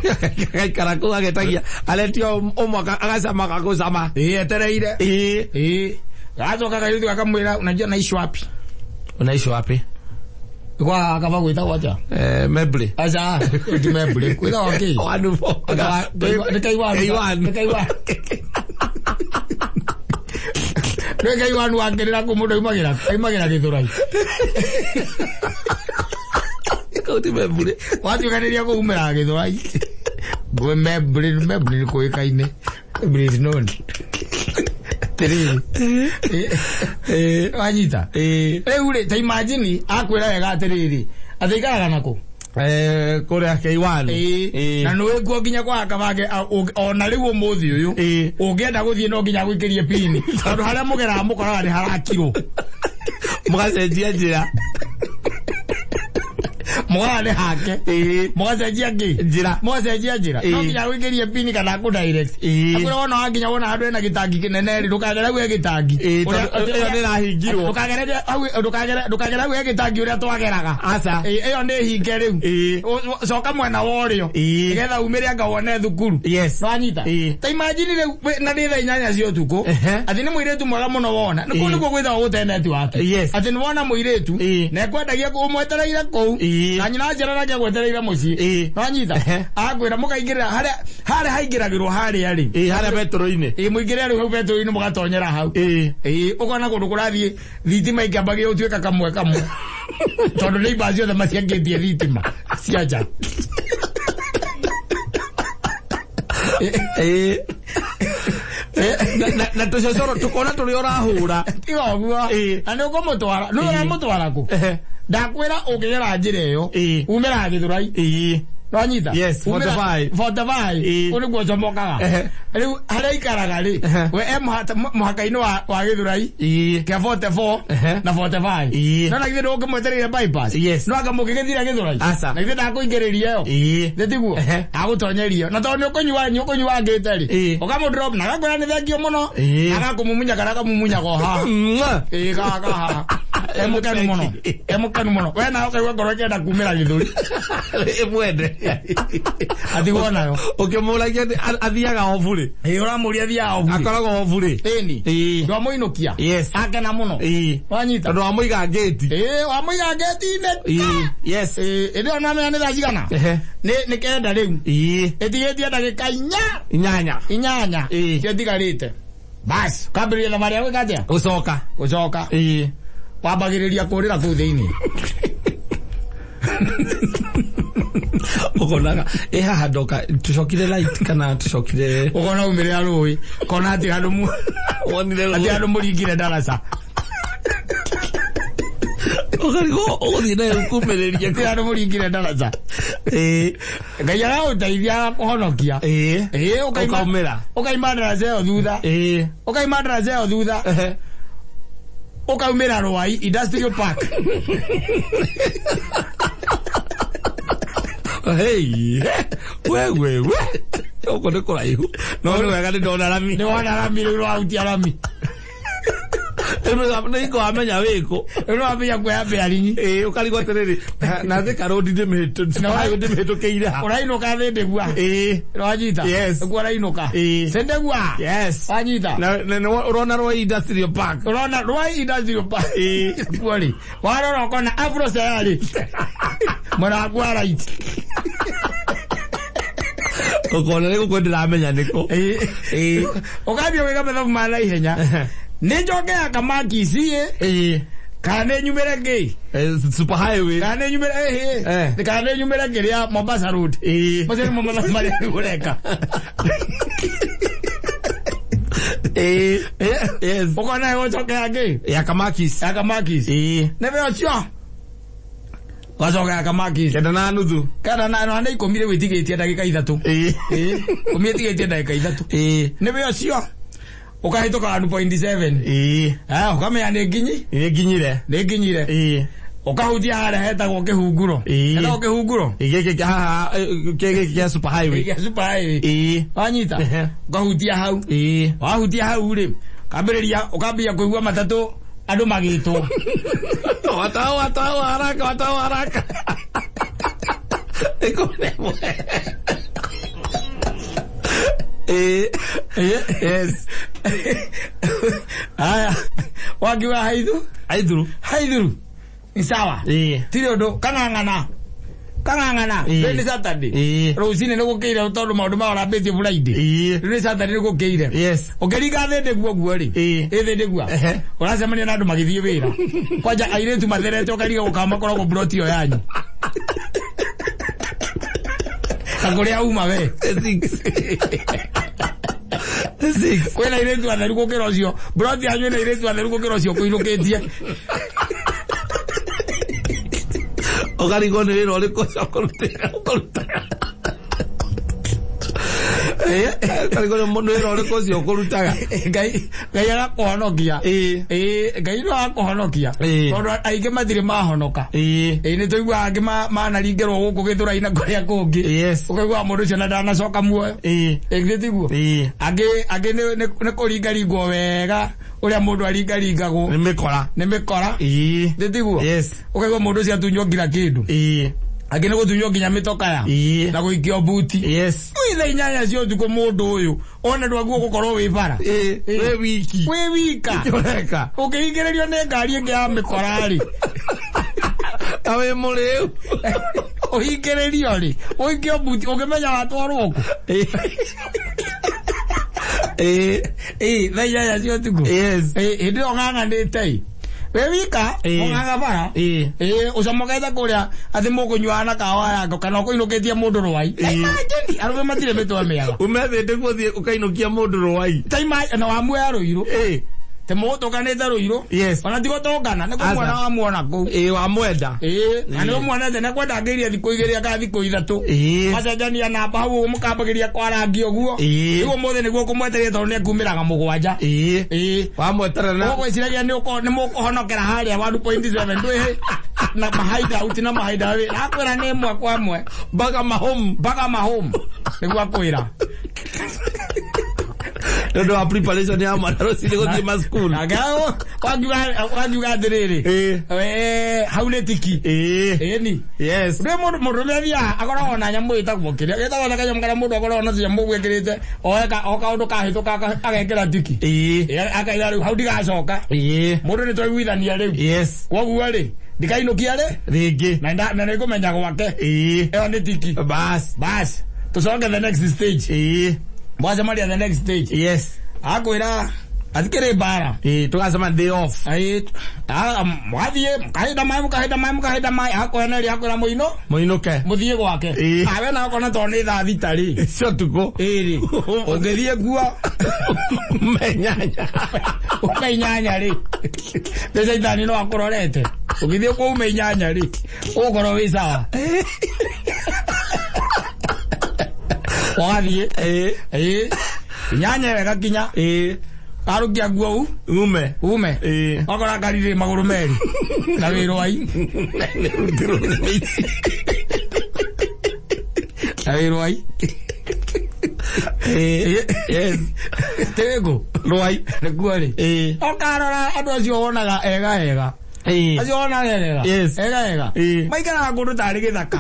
Agaikara kũu agetagia aretio ũmwe agacama agũcama. Ĩĩ, etereire. Ĩĩ. Ĩĩ. Gacoka kairĩtu gakamwĩra unajua naishi wapi? Unaishi wapi? Kwa kaba gwĩtagwo atĩa? Mebley. Aca, ti Mebley. Gwĩtagwo kĩ? Wanu. Nĩ Kaiwanu. Kaiwanu. Nĩ Kaiwanu. Nĩ Kaiwanu wakĩrĩra kũ mũndũ aumagĩra Gĩthũrai. Kau ti Mebley. Watuĩkanĩria kũu umĩraga Gĩthũrai. Gwĩ Mebley, Mebley nĩ kũĩkaine. Mebley is known. Atĩrĩrĩ. Ĩĩ. Wanyita? Ĩĩ. Rĩu rĩ, ta imagine akwĩra wega atĩrĩrĩ, atĩ aikaraga nakũ? Kũrĩa Kaiwanu. Ĩĩ. Na nĩũĩ kuo nginya kwa kabage ona rĩu ũmũthĩ ũyũ. Ĩĩ. Ũngĩenda gũthiĩ no nginya gwĩkĩrie pini. Tondũ harĩa mũgeraga mũkoraga nĩ harakirwo. Mũgacenjia njĩra. Mũkoraga nĩ hake. Ĩĩ. Mũgacenjia kĩ? Njĩra. Mũgacenjia njĩra. No Ĩĩ. nginya gwĩkĩrie pini kana kũ direct. Ĩĩ. Akwĩra wona wakinya wona handũ hena gĩtangi kĩnene rĩ, ndũkagere hau he gĩtangi. Ĩĩ, tondũ ĩyo nĩ ĩrahingirwo. Ndũkagere hau he gĩtangi ũrĩa twageraga. Aca. Ĩĩ, ĩyo nĩ hinge rĩu. Ĩĩ. Coka mwena wa ũrĩo. Ĩĩ. Nĩgetha umĩre anga wone thukuru. Yes. Nĩwanyita? Ĩĩ. Ta imagine rĩu na nĩ thaa 8 cia ũtukũ. Ehe. Atĩ nĩ mũirĩtu mwega mũno wona. Nĩ kũu Ĩĩ. nĩkuo gwĩtagwo gũte network. Yes. Atĩ nĩ wona mũirĩtu Ĩĩ. na ekwendagia ũmwetereire kũu. Ĩĩ. Na nyina anjĩra nake agwetereire mũciĩ. Ĩĩ. Nĩwanyita? Ehe. Akwĩra mũkaingĩrĩra harĩa haingĩragĩrwo harĩa rĩ. Ĩĩ, harĩa betũrũ-inĩ. Ĩĩ, mũingĩre rĩu hau betũrũ-inĩ mũgatonyera hau. Ĩĩ. Ĩĩ, ũkona kũndũ kũrathiĩ thitima ikĩambagia gũtuĩka kamwe kamwe. Tondũ neighbours ciothe maciakĩtie thitima cia nja. Ĩĩ. Na tũcocoro tũkona tũrĩa ũrahũra. Tiga ũguo. Ĩĩ. Na nĩ ũkũmũtwara. Nĩ ũramũtwara kũ? Ehe. Ndakwĩra ũngĩgera njĩra ĩyo, Ĩĩ. umĩraga Gĩthũrai. Ĩĩ. Nĩwanyita? Yes, 45. 45. Ĩĩ. Kũu nĩkuo njomokaga. Ehe. Rĩu harĩa aikaraga rĩ, Ehe. we e mũhaka-inĩ wa Gĩthũrai, Ĩĩ. kĩa 44 Ehe. na 45. Ĩĩ. No na githĩ ndũngĩmwetereire bypass? Yes. No anga mũngĩgĩthira Gĩthũrai? Aca. Na githĩ ndakũingĩrĩria ĩyo? Ĩĩ. Nĩ tiguo? Ehe. Agũtonyeria. Na tondũ nĩ ũkũnyua ngĩte rĩ, Ĩĩ. ũkamũ-drop na agakwĩra nĩ thengio mũno, Ĩĩ. agakũmumunya kana akamumunya o haha. Mwah. Ĩĩ, haha. Emũkenu mũno. Emũkenu mũno. We nawe ũkaigua ngoro ĩkĩenda kumĩra gĩthũri. Ĩmwende. Atigwo nayo. Ũkĩmũragia athiaga obu rĩ. Ĩĩ, ũramũria athiaga obu rĩ. Akoragwo obu rĩ. Ĩni. Ĩĩ. Ndwamũinũkia. Yes. Akena mũno. Ĩĩ. Wanyita? Tondũ wamũiga ngĩti. Ĩĩ, wamũiga ngĩti-inĩ. Ĩĩ. Yes. Ĩĩ, ĩndĩ ĩyo nĩwamenya nĩ thaa cigana? Ehe. Nĩ 9 rĩu. Ĩĩ. Ĩtigĩtie ndagĩka 8. 8. Ĩĩ. Cio itigarĩte. Bas, kambĩrĩria thabarĩ ya gwĩka atĩa? Gũcoka. Gũcoka. Ĩĩ. Wambagĩrĩria kũrĩra kũu thĩinĩ. Ũkonaga ĩ haha ndoka tũcokire light kana tũcokire Ũkona umĩrĩra rũĩ, kona atĩ handũ wonire atĩ handũ mũringire ndaraca. Ũkarigwo ũgũthiĩ nayo kumĩrĩria Atĩ handũ mũringire ndaraca. Ĩĩ. Ngai aragũteithia agakũhonokia. Ĩĩ. Ĩĩ, Ũkaumĩra. ũkaima ndaraca ĩyo thutha. Ĩĩ. Ũkaima ndaraca ĩyo thutha. Ehe. Ũkaumĩra Rwai Industrial Park. Hey. We we we. Ũguo nĩ kũraihu. No nĩ wega nĩ ndona rami. Nĩ wona rami rĩu rwahutia rami. Nĩ hingo wamenya wĩkũ. Rĩu wambia kuoya bearing. Ĩĩ, ũkarigwo atĩrĩrĩ, na Thika Road ndĩmĩhĩtũkĩire ha? Ũrainũka Thĩndĩgua. Ĩĩ. Wanyita? Yes. Nĩkuo ũrainũka. Ĩĩ. Thĩndĩgua. Yes. Wanyita? Na ũrona Rwai Industrial Park. Ũrona Rwai Industrial Park. Ĩĩ. Kuo rĩ, warora ũkona Afro Sayari. Mwena waku wa right. Ũkona nĩ gũkũ ndĩramenya nĩkũ. Ĩĩ. Ũkambia gwĩka mathabu ma naihenya. Nĩ njoke ya Kamakisi ĩ. Ĩĩ. Kana nĩ nyumĩre kĩ? Super highway. Kana nĩ nyumĩre ĩhĩ. Kana nĩ nyumĩre kĩrĩa Mombasa Road. Ĩĩ. Macio nĩmo mathabu marĩa ũreka. Ĩĩ. Yes. Ũkona ĩgũcoke ya kĩ? Ya Kamakis. Ya Kamakis. Ĩĩ. Nĩ we ũcio. Wacoka ya Kamakis. 9:30. 9 na nĩ 10 rĩu ĩtigĩtie ndagĩka 3. Ĩĩ. Ĩĩ. 10 ĩtigĩtie ndagĩka 3. Ĩĩ. Nĩ we ũcio. Ũkahĩtũka 1.7. Ĩĩ. Ah, ũkamenya nĩ nginyi? Nĩ nginyire. Nĩ nginyire. Ĩĩ. Ũkahutia harĩa hetagwo kĩhunguro. Ĩĩ. Hetagwo kĩhunguro. Gĩkĩ haha gĩkĩ kĩa super highway. Gĩa super highway. Ĩĩ. Wanyita? Ũkahutia hau. Ĩĩ. Wahutia hau rĩ, kambĩrĩria ũkambia kũigua matatũ andũ magĩtwo. Watao watao haraka watao haraka. 11. Ĩĩ. Yes. Haya. Wakiuga haithu? Haithuru. Haithuru. Ni sawa. Ĩĩ. Tirĩ ũndũ kang'ang'ana. Kang'ang'ana. Ĩĩ. Rĩu nĩ Saturday. Ĩĩ. Rũcinĩ nĩ gũkĩire tondũ maũndũ maya ũrambĩtie Friday. Ĩĩ. Rĩu nĩ Saturday nĩ gũkĩire. Yes. Ũkĩringa Thĩndĩgua ũguo rĩ. Ĩĩ. Ĩ Thĩndĩgua. Ũracemania na andũ magĩthiĩ wĩra. Kwanja airĩtu matherete ũkariga gũkama makoragwo mburoti ĩyo yanyu. Na kũrĩa uma we. 6. Kwĩna airĩtu atheru gũkĩra ũcio. Mburoti yanyu ĩna airĩtu atheru gũkĩra ũcio ũkũinũkĩtie. Ũkarigwo nĩ wĩra ũrĩkũ ũcio ũkũrutaga. Ũkarigwo nĩ wĩra ũrĩkũ ũcio ũkũrutaga. Ngai Ngai agakũhonokia. Ĩĩ. Ĩĩ, Ngai no agakũhonokia. Ĩĩ. Tondũ aingĩ matirĩ mahonoka. Ĩĩ. Ĩĩ, nĩ tũiguaga angĩ manaringĩrwo gũkũ Gĩthũrai na kũrĩa kũngĩ. Yes. Ũkaiguaga mũndũ ũcio na ndanacoka muoyo. Ĩĩ. Ĩĩ, githĩ tiguo? Ĩĩ. Angĩ nĩ kũringaringwo wega ũrĩa mũndũ aringaringagwo. Nĩ mĩkora. Nĩ mĩkora. Ĩĩ. Githĩ tiguo? Yes. Ũkaigua mũndũ ũcio atunywo nginya kĩndũ. Ĩĩ. Angĩ nĩ gũtunywo nginya mĩtokaya. Ĩĩ. Na gũikio mbuti. Yes. Wĩ thaa 8 cia ũtukũ mũndũ ũyũ one ndwaguo gũkorwo wĩ bara. Ĩĩ. Wĩ wiki. Wĩ wika. Ũreka. Ũkĩhingĩrĩrio nĩ ngari ĩngĩ ya mĩkora rĩ. Ta wĩ mũrĩu. Ũhingĩrĩrio rĩ. Ũikio mbuti ũngĩmenya watwarwo kũ. Ĩĩ. Ĩĩ, thaa 8 cia ũtukũ. Yes. Ĩĩ, hĩndĩ ĩyo ũng'ang'anĩte ĩ. Wĩ wika, Ĩĩ. ũng'ang'a bara. Ĩĩ. Ĩĩ, ũcomokete kũrĩa atĩ mũkũnyuaga na kahawa yako kana ũkũinũkĩtie mũndũ rwai. Ĩĩ. Imagine, arũme matirĩ mĩtwe mĩega. Ume Thĩndĩgua ũthiĩ ũkainũkia mũndũ rwai. Ta na wamuoya Rũirũ. Ĩĩ. Te mũgũtũnganĩte Rũirũ. Yes. Ona ti gũtũngana, nĩ kũmuona Aca. wamuona kũu. Ĩĩ, wamwenda. Ĩĩ, na nĩ ũmuonete nĩ kwenda angĩirie thikũ 2 kana thikũ 3. Ĩĩ. Macenjania namba hau ũguo mũkambagĩria kwarangia ũguo. Ĩĩ. Rĩu ũmũthĩ nĩguo ũkũmwetereire tondũ nĩekumĩraga 7. Ĩĩ. Ĩĩ. Wamweterera na Ũgwĩciragia nĩ mũkũhonokera harĩa 1.7 ndwĩ na mahideout na mahideout. Akwĩra nĩ ĩmwe kwa ĩmwe. Mpaka mahome. Mpaka mahome. Nĩguo akwĩra. Nĩ ũndũ wa preparation ya mwana rũcinĩ gũthiĩ macukuru. Wakiuga atĩrĩrĩ. Ĩĩ. Hau nĩ tiki. Ĩĩ. Ĩni. Yes. Rĩu mũndũ mũndũrũme athiaga akoragwo na nyamũ ĩtagwo kĩrĩa gĩtagwo na kanyamũ karĩa mũndũ akoragwo na nyamũ ũguo ekĩrĩte oeka o kaũndũ kahĩtũka agekĩra tiki. Ĩĩ. Akaiga rĩu hau ndigacoka. Ĩĩ. Mũndũ nĩ twaiguithania rĩu. Yes. Kwoguo rĩ ndikainũkia rĩ Rĩngĩ. na nĩngũmenya gwake. Ĩĩ. Ĩyo nĩ tiki. Bas. Bas. Tũcoke the next stage. Ĩĩ. Mwacemania the next stage. Yes. Akwĩra atikĩrĩ mbara. Ĩĩ, tũgacemania day off. Ĩĩ, mũgathiĩ mũkahinda maĩ mũkahinda maĩ mũkahinda maĩ akweneria akwĩra mũino Mũinũke. mũthiĩ gwake. Ĩĩ. Awe na okona tondũ nĩ thaa 6 rĩ. Cia ũtukũ. Ĩĩ rĩ. Ũngĩthiĩ kuo Ume 8. Ume 8 rĩ. Nĩ caitani no akũrorete. Ũngĩthiĩ kuo ume 8 rĩ. Ũgũkorwo wĩ sawa. Ũgathiĩ. Ĩĩ. Ĩĩ. 8 ĩyo ĩgakinya. Ĩĩ. Arũkia nguo u. Ume. Ume. Ĩĩ. Wakora ngari rĩ magũrũ merĩ. Na wĩ rwai. Na wĩ rwai. Yes. Tego. Rwai. Nĩguo rĩ. Ũkarora andũ acio wonaga ega ega. Acio wonaga ega. Yes. Ega ega. Maikaraga kũndũ tarĩ gĩthaka.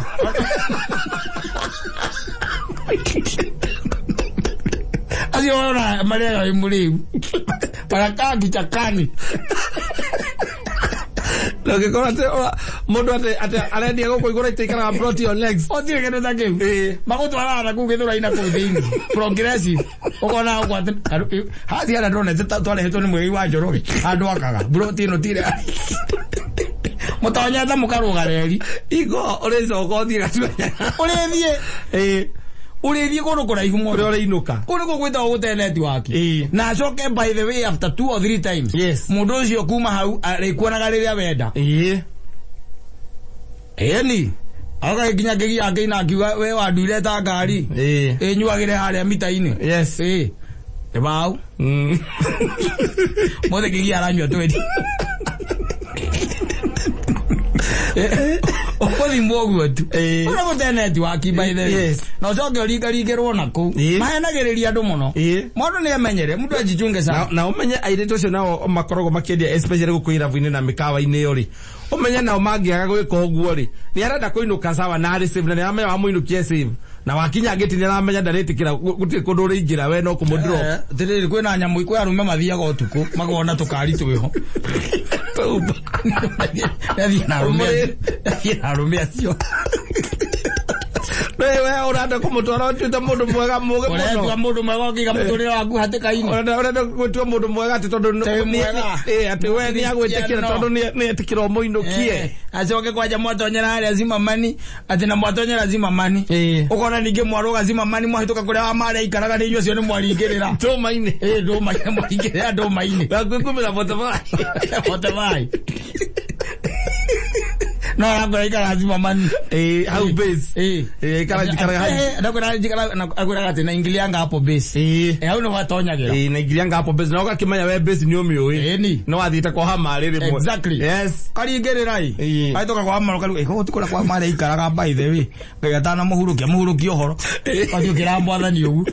Acio wonaga marĩaga wĩ mũrĩu. Barakaa kichakani. Ũngĩkorwo atĩ mũndũ atĩ arendia gũkũ igũrũ itaikaraga plot ĩyo next. Gũtirĩ kĩndũ ta kĩu. Magũtwaraga na kũu gĩthũrai na kũu thĩinĩ. Progressive. Ũkona ũguo atĩ hathi harĩa ndĩrona twarehetwo nĩ Mũigai wa Njoroge. Handũ akaga. Plot ĩno tire. Mũtonyete mũkarũga reri. Igo ũrĩcoka ũthiĩ Gachuanya. Ũrĩthiĩ. Ũrĩthiĩ kũndũ kũraihu mũno. Ũrĩa ũrĩinũka. Kũu nĩkuo gwĩtagwo gũte network. Na acoke by the way after 2 or 3 times. Yes. Mũndũ ũcio kuma hau arĩkuonaga rĩrĩa wenda. Ĩni. Agagĩkinya ngĩgia ngĩina akiuga we wanduire ta ngari. Ĩnyuagĩre harĩa mita-inĩ. Yes. Nĩ bau. Mothe kĩgia aranyua twendi. Ũgũthimwo ũguo tu. Ũrĩa gũte network by the way. Yes. Na ũcoke ũringaringĩrwo na kũu. Mahenagĩrĩria andũ mũno. Mũndũ nĩ amenyere, mũndũ ajichunge sana. Na ũmenye airĩtu acio nao makoragwo makĩendia especially gũkũ irabu-inĩ na mĩkawa-inĩ ĩyo rĩ. Ũmenye nao mangĩaga gwĩka ũguo rĩ, nĩ arenda kũinũka sawa na arĩ safe na nĩ aramenya wamũinũkia safe. Na wakinya ngĩti nĩ aramenya ndarĩtĩkĩra gũtirĩ kũndũ ũrĩingĩra we no kũmũ drop. Atĩrĩrĩ kwĩna nyamũ kwĩ arũme mathiaga ũtukũ makona tũkari twĩho. Athiĩ na arũme acio. We ũrenda kũmũtwara ũtuĩte mũndũ mwega mũgĩ mũno. Ũretua mũndũ mwega ũkĩiga mũtũrĩre waku hatĩka-inĩ. Ũrenda gũtua mũndũ mwega atĩ tondũ atĩ we nĩ agwĩtĩkĩra tondũ nĩ etĩkĩra ũmũinũkie. Acoke kwanja mwatonyera harĩa Zimamani atĩ na mwatonyera Zimamani. Ũkona ningĩ mwarũga Zimamani mwahĩtũka kũrĩa wa marĩa aikaraga nĩ inyuĩ acio nĩ mwaringĩrĩra. Ndũma-inĩ. Ndũma-inĩ mwaringĩrĩra ndũma-inĩ. Wakwĩkumĩra Botebai. Botebai. No arakora ikara Zimamani. Hau base. Ikara jikara hau. Ndakwira jikara akwira atĩ naingilianga hapo base. Hau nĩ watonyagĩra. Naingilianga hapo base na ũgakĩmenya we base nĩ ũmĩũĩ. Ĩni. No wathiĩte kwa hama rĩrĩ rĩmwe. Exactly. Yes. Karingĩrĩra ĩ. Ahĩtũka kwa hama ũkaruga ĩ ti kũrĩa kwa marĩa ikaraga by the way. Ngai atanamũhurũkia mũhurũkie ũhoro. Ũgathiĩ ũkĩra mwathani ũguo.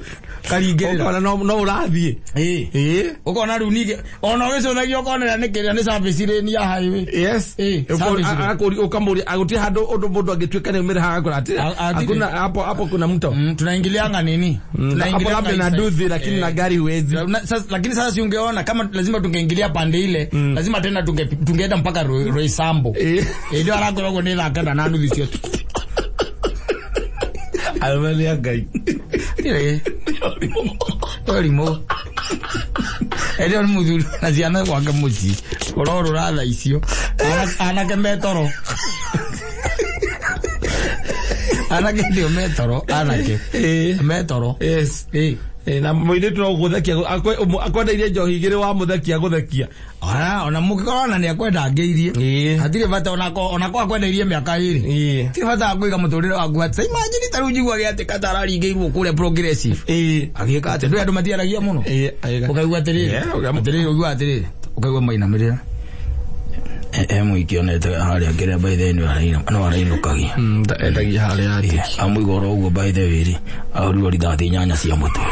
Karingĩrĩra. Ũkona no ũrathiĩ. Ũkona rĩu ningĩ ona ũgĩcũthagia ũkonera nĩ kĩrĩa nĩ service lane ya highway. Yes. Ukamuri aguti handu undu mundu angituika ni umire haga kura ati hakuna hapo hapo kuna mto. Tunaingilianga nini? Hapo labda na duthi lakini na gari huwezi. Lakini sasa si ungeona kama lazima tungeingilia pande ile, lazima tena tungeenda mpaka Roysambu. Ndio arakoragwo ni thaka na nduthi cio. Almelia ngai. Torimo. Ĩrĩa nĩ mũthuri na ciana gwake mũciĩ ũrorũra thaa icio anake metoro anake ndio metoro anake metoro. Yes. Na mũirĩtu no gũthekia akwendeirie njohi igĩrĩ wamũthekia gũthekia. Ona mũngĩkorwo ona nĩ akwenda angĩirie hatirĩ bata onako akwendeirie mĩaka ĩrĩ hatirĩ bata wa kũiga mũtũrĩre waku atĩ imagine ta rĩu njiguaga atĩ kata araringĩirwo kũrĩa progressive agĩka atĩ ndũĩ andũ matiaragia mũno ũkaigua atĩrĩrĩ ũkaigua atĩrĩrĩ ũkaigua mainamĩrĩra mũingĩ onete harĩa kĩrĩa by the way no arainũkagia endagia harĩa atĩ amũiga oro ũguo by the way rĩ ahũrirwo rithathi 8 cia mũtwe.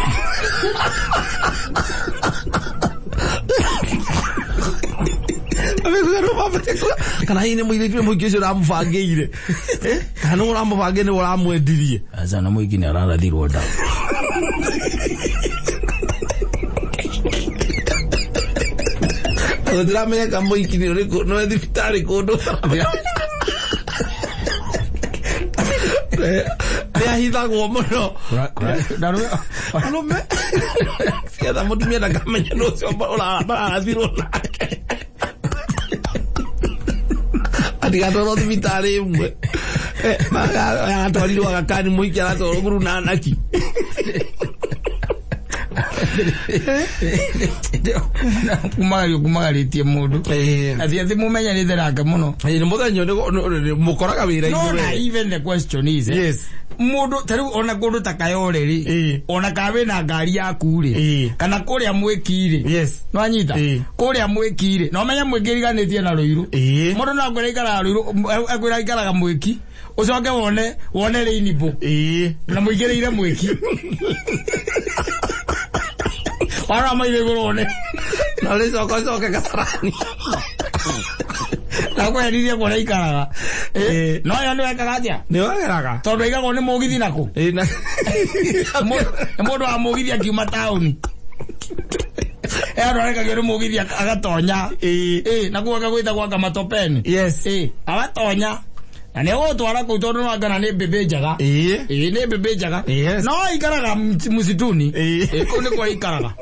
Kana hihi nĩ mũirĩtu mũingĩ ũcio ũramũbangĩire kana nĩ ũramũbangĩire nĩ ũramwendirie. Aca na mũingĩ nĩ ararathirwo nda. Gũtiramenyeka mũiki nĩ ũrĩkũ nĩ thibitarĩ kũndũ. Nĩ ahithagwo mũno. Arũme cietha mũtumia ndakamenye nũ ũcio mararathirwo nake. Atigatwarwo thibitarĩ ĩmwe. Aratwarirwo Aga Khan mũiki aratwarwo Guru Nanak. Kumagario kumagarĩtie mũndũ atĩ atĩ mũmenyanĩte nake mũno. Nĩ mũthenya mũkoraga wĩra-inĩ. No na even the question is yes mũndũ ta rĩu ona kũndũ ta Kayole rĩ ona kana wĩna ngari yaku rĩ kana kũrĩa Mwĩki rĩ yes nĩwanyita kũrĩa Mwĩki rĩ na ũmenye Mwĩki ĩriganĩtie na Rũirũ mũndũ no akwĩra aikaraga Rũirũ akwĩra aikaraga Mwĩki Ucoke wone wone rainbow. Na muigiriire mwiki. Wara maitho iguru wone. Na ricoka ucoke Kasarani. Na kweheririe kũrĩa aikaraga. No yo nĩ wekaga atĩa? Nĩ wageraga. Tondũ aigagwo nĩ mũgithi nakũ? Nĩ mũndũ wa mũgithi akiuma taũni. Andũ arekagio nĩ mũgithi agatonya. Na kuo gwĩtagwo anga matopeni. Yes. Agatonya. Na nĩ egũgũtwara kũu tondũ nĩwangana nĩ mbĩmbĩ njega. Nĩ mbĩmbĩ njega. Yes. No aikaraga mũsituni. Kũu nĩkuo aikaraga.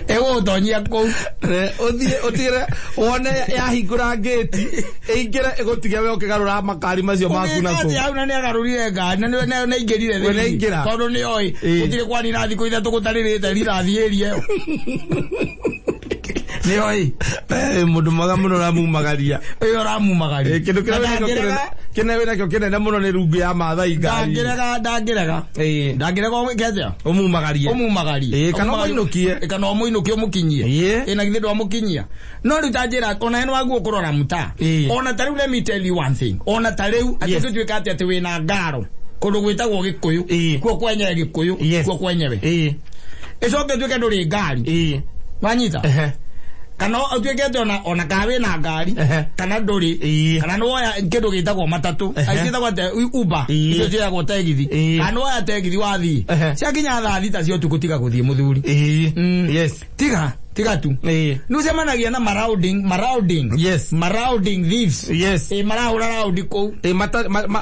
Egũgũtonyia kũu. Ũthiĩ ũtigĩre wone yahingũra ngĩti ĩingĩre ĩgũtige we ũkĩgarũra makari macio maku na kũu. Hau na nĩagarũrire ngari na nĩaingĩrire We nĩaingĩra. Tondũ nĩoĩ gũtirĩ kwanina thikũ ithatũ gũtarĩrĩte rithathi ĩria ĩyo. Nĩoĩ. Mũndũ mwega mũno ũramumagaria. Ũyũ ũramumagaria. Kĩndũ kĩrĩa kĩnene wĩnakĩo kĩnene mũno nĩ rungu ya Maathai ngari. Ndangĩrega ndangĩrega. Ndangĩrega ũmwĩke atĩa? Ũmumagarie. Ũmumagarie. Kana ũmũinũkie. Kana ũmũinũkie ũmũkinyie. Na githĩ ndwamũkinyia. No rĩu ta njĩra ona nĩ waguo kũrora mũtaa. Ona ta rĩu let me tell you one thing. Ona ta rĩu atĩ tũtuĩka atĩ atĩ wĩna ngaro kũndũ gwĩtagwo Gĩkũyũ. Kuo kwenyewe Gĩkũyũ. Kuo kwenyewe. Ĩcoke ĩtuĩke ndũrĩ ngari. Wanyita? Kana ũtuĩke atĩ ona kana wĩna ngari kana ndũrĩ kana nĩwoya kĩndũ gĩtagwo matatũ ciĩtagwo atĩa Uber icio cioyagwo tegithi kana nĩwoya tegithi wathiĩ ciakinya thaa thita cia ũtukũ tiga gũthiĩ mũthuri. Yes. Tiga tiga tu. Nĩ ũcemanagia na marauding marauding. Yes. Marauding thieves. Yes. Marahũra raudi kũu.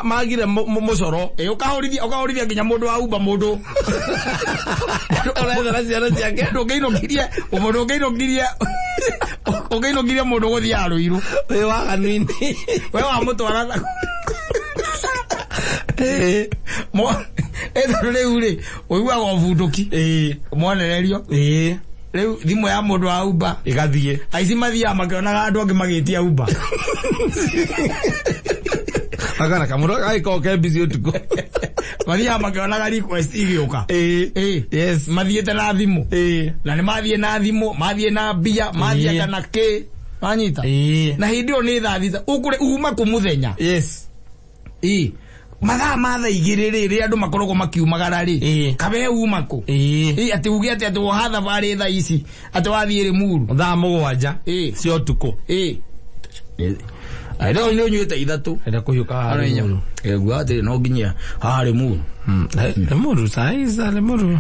Magire mũcoro. Ũkahũrithia ũkahũrithia nginya mũndũ wa Uber mũndũ. Ũrethera ciana ciake. Ndũngĩinũkirie mũndũ ũngĩinũkirie ũngĩinũkirie mũndũ gũthiaga Rũirũ. Wĩ waganu-inĩ. We wamũtwara tondũ rĩu rĩ ũiguaga ũbundũki. Mwonererio. Rĩu thimũ ya mũndũ wa Uber ĩgathiĩ. Aici mathiaga makĩonaga andũ angĩ magĩtia Uber. Agana kamũndũ gagĩkorwo ke busy ũtukũ. Mathiaga makĩonaga request igĩũka. Yes. Mathiĩte na thimũ. Na nĩ mathiĩ na thimũ, mathiĩ na mbia, mathiĩ kana kĩ. Wanyita? Na hĩndĩ ĩyo nĩ thaa thita. Ũkũrĩ uma kũ mũthenya. Yes. Mathaa ma thaa igĩrĩ rĩ rĩrĩa andũ makoragwo makiumagara rĩ kabe uma kũ? Atĩ uge atĩ atĩ woha thabarĩ thaa ici atĩ wathiĩ Rĩmuru. Thaa mũgwanja cia ũtukũ. Rĩu nĩ ũnyuĩte ithatũ. Enda kũhiũka haha Rĩmuru. Nguga atĩrĩ no nginya haha Rĩmuru. Rĩmuru saa hizi Rĩmuru.